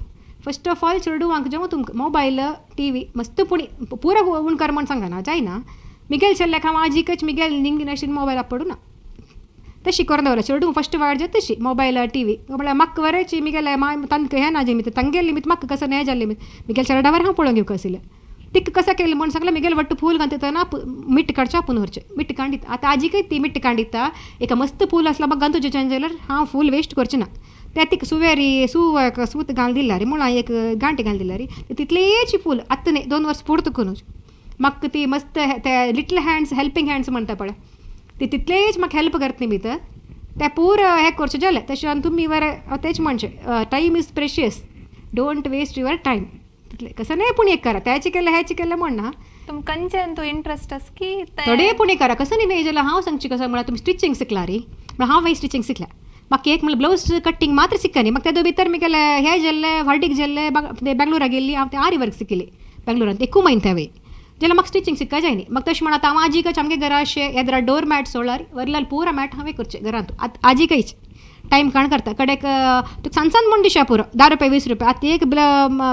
फस्ट ऑफ ऑल चेडवांक जेवण तुमकां मोबायल टी व्ही मस्त पुणी पुरो उणकार म्हण सांगना जायना मिगेल चेडल्याक हांव आजीकच मिगेल निंगी नाशिल्लें मोबायल पडूना तशी करून दवरला चेडूं फस्ट वाड जाता तशी मोबायल टी व्ही म्हळ्यार म्हाका वरेची मिगेले माय तांकां हें ना जेमित तांगेले निमित्त म्हाका कसं हें जाल्लें मिगेल चेरडावर हांव पळोवंक घेवंक आशिल्लें तिका कसं केलें म्हूण सांगलें मिगेल वट्ट फूल घालता मिट्ट काडचें आपूण व्हरचें मिट्ट कांडीत आतां आजीकय ती मिट्ट कांडिता एका मस्त फूल आसला म्हाका घालतो चेंज जाल्यार हांव फूल वेस्ट करचें ना त्या तिका सुवेरी सूव सूत घाल दिला रे म्हूण एक गांठ घाल दिला रे तितलेच फूल आत्तां न्ही 2 वर्स पुरत करून म्हाका ती मस्त ते लिटल हँड्स हेल्पिंग हँड्स म्हणटा पळय ती तितलेच म्हाका हेल्प करता न्ही भितर तें पूर हें करचें जालें तशें आनी तुमी बरें तेंच म्हणचें time is precious don't waste your time तितलें कसं न्हय पूण एक करा त्याचें केलें हेचें केलें म्हण ना तुमकां खंयच्यान तूं इंट्रस्ट आसा की थोडे पूण एक करा कसं न्ही जाल्यार हांव सांगचें कसं म्हळ्यार तुमी स्टिचींग शिकला रे म्हळ्यार हांव मागीर स्टिचींग शिकल्या म्हाका एक म्हणल्यार ब्लावज कटींग मात्र शिकना न्ही म्हाका तेदो भितर मुगेले हें जाल्लें व्हर्डीक जाल्लें बेंगलोरा गेल्ली हांव तें आरी वर्क शिकिल्ली बेंगलोरांत एकू म्हयनो तें. जाल्यार म्हाका स्टिचींग सिक्का जायनी. म्हाका तशें म्हण आतां हांव आजीकच आमगे घरा अशें येद्रा डोर मॅट सोळ्यार वरलाल पुरा मॅट हांवें करचें घरांत. आतां आजीकच टायम काण करता कडेक तुका सान सान म्हूण दिशा पुरो 10 रुपया 20 रुपया. आतां एक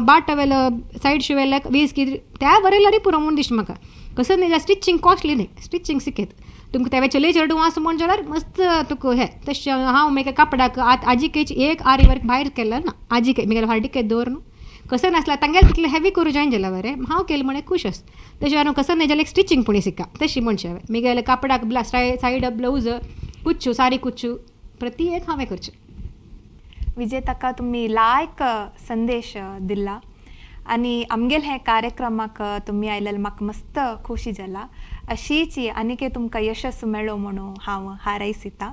बाट वेलो सायड शिवेल्याक 20 कितें त्या बरयल्यारय पुरो म्हूण दिसता म्हाका. कसो न्ही जाल्यार स्टिचींग कॉस्टली न्ही, स्टिचींग सिकयत तुमकां तेवे चले चेडूं आसा म्हूण जाल्यार मस्त तुका हें. तशें हांव मागीर कापडाक आतां आजीकच एक आरी वर्क भायर केल्लो ना आजीक म्हगेल्या फाटीक दवर न्हू कसं नासल्यार तांगेलें तितलें हेवी करूं जायना जाल्यार बरें हांव केलें म्हण खूश आसा. तशें हांव कसं न्ही जाल्यार एक स्टिचींग पूण सिका तशी म्हणचें हांवें. म्हगेलें कापडाक सायड ब्लावज कुच्चू सारी कुच्चू प्रति एक हांवें करचें. विजेताका, तुम्ही लायक संदेश दिला आनी आमगेल हे कार्यक्रमाक तुमी आयलेले म्हाका मस्त खुशी जाला. अशीच आनीक तुमकां यशस मेळो म्हणून हांव हारयसिता.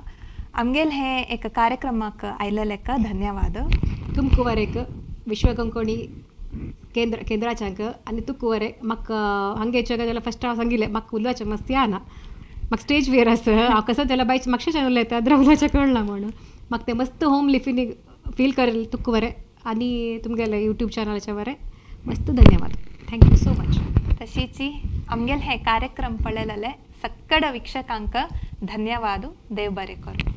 आमगेल हे एक कार्यक्रमाक आयलेलेक धन्यवाद. तुमकां वरेक विश्व कोंकणी केंद्र केंद्राच्यांक आनी तुका वरें. म्हाका हांगेचे जाल्यार फस्ट हांव सांगिल्लें म्हाका उलोवचें मस्त येना, म्हाका स्टेज फियर आसा. हांव कसो जाल्यार बायचे मातशें उलयता द्र उलोवचें कळना म्हणून म्हाका तें मस्त होमली फिलींग फील कर. तुका बरें आनी तुमगेले यूट्यूब चॅनलाचे बरें मस्त धन्यवाद. Thank you so much. तशीची आमगेल हे कार्यक्रम पळयलेले सक्कड वीक्षकांक धन्यवाद. देव बरें करूं.